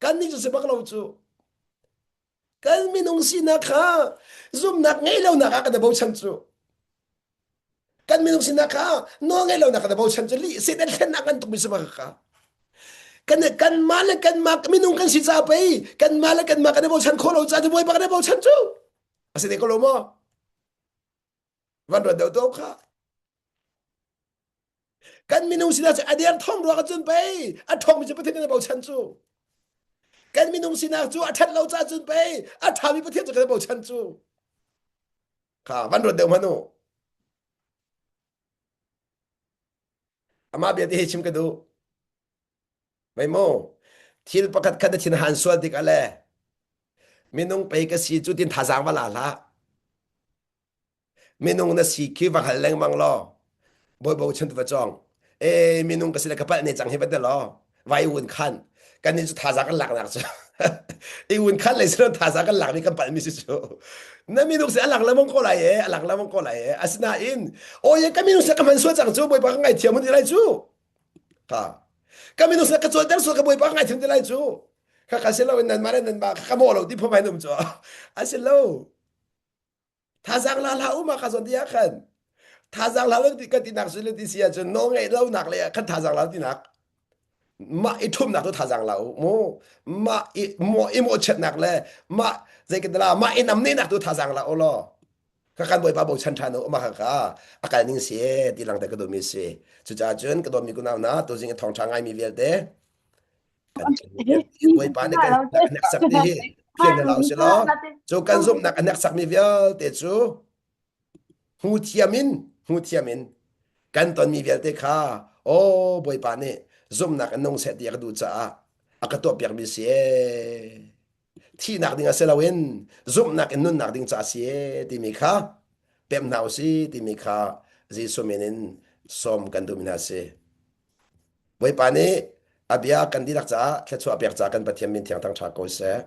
Kan nih cu si bak lo cu. Kan minung sinak kha zumhnak ngeih lonak ah kan i bochan cu. Kan minung sinak kha nawl ngeih lonak kan i bochan cu lih Satan thlennak kan tukmi si bak kha. Kan kanmah le kanmah minung kan si ca pei kanmah le kanmah kan i bochan khawh lo ca cu Bawipa kan i bochan cu. A si ne ko lo maw? Van ruat deuh to kha. Kan minung sinak cu a der thong ruang cun pei a ṭhawngmi cu Pathian kan i bochan cu. Kan minung sinak cu a ṭhat lo caah cun pei a ṭhami Pathian cu kan i bochan cu. Kha van ruat deuh hmanh u. Amah bia te hi chim ka duh. Mei mu thil pakhat khat na thin han sual tikah le minung pei ka si cu tin thazaang va la hlah. Minung na si khi va hngal lengmang law bawi bochan tu va cawng. E minung ka si le ka palh ne cang hi va ti law vai un khan kan nih cu thazaang kan laknak cu i un khan le sin thazaang kan lakmi kan palhmi si cu na minung si a lak lengmang ko lai e a lak lengmang ko lai e asinain oye ka minung si ka hman sual cang cu bawipa ka ngaithiam hun ti lai cu ka ka minung si ka cawlter sual ka bawipa ka ngaithiam ti lai cu kha ka si lo in nan mah le nan mah ka mawh lo ti phom hai um cu a si lo Thazaang la hlah u ma kha zawn ti ah khan thazaang la lo ti kan tinak cu le ti si ahcun nawl ngeih lonak le ah khan thazaang la tinak mah i ṭhumnak cu thazaang la u mu mah i mo i mawhchiatnak le mah zei kan la mah i namnehnak tu thazaang la u law ka kan bawipa bochan ṭhan u mah kha a kal ning si ti lang te ka duhmi si cucaah cun ka dawtmi kunau na tuzing i thawngṭha ngaimi vialte Bawipa nih kan a hneksak ti hi phian hna hlah usih law cu kan zumhnak a hneksakmi vialte cu hmu thiam in hmu thiam in kan tonmi vialte kha aw Bawipa nih zumhnak in nung seh ti a ka duh caah a ka tuahpiakmi si ee thihnak ding a si loin zumhnak in nunnak ding caah si ee timi kha pem hna usih timi kha Jesuh min in sawm kan duhmi hna si. Bawipa nih a bia kan dihlak caah thluachuah pek caah kan Pathian min thiang thangṭha ko seh.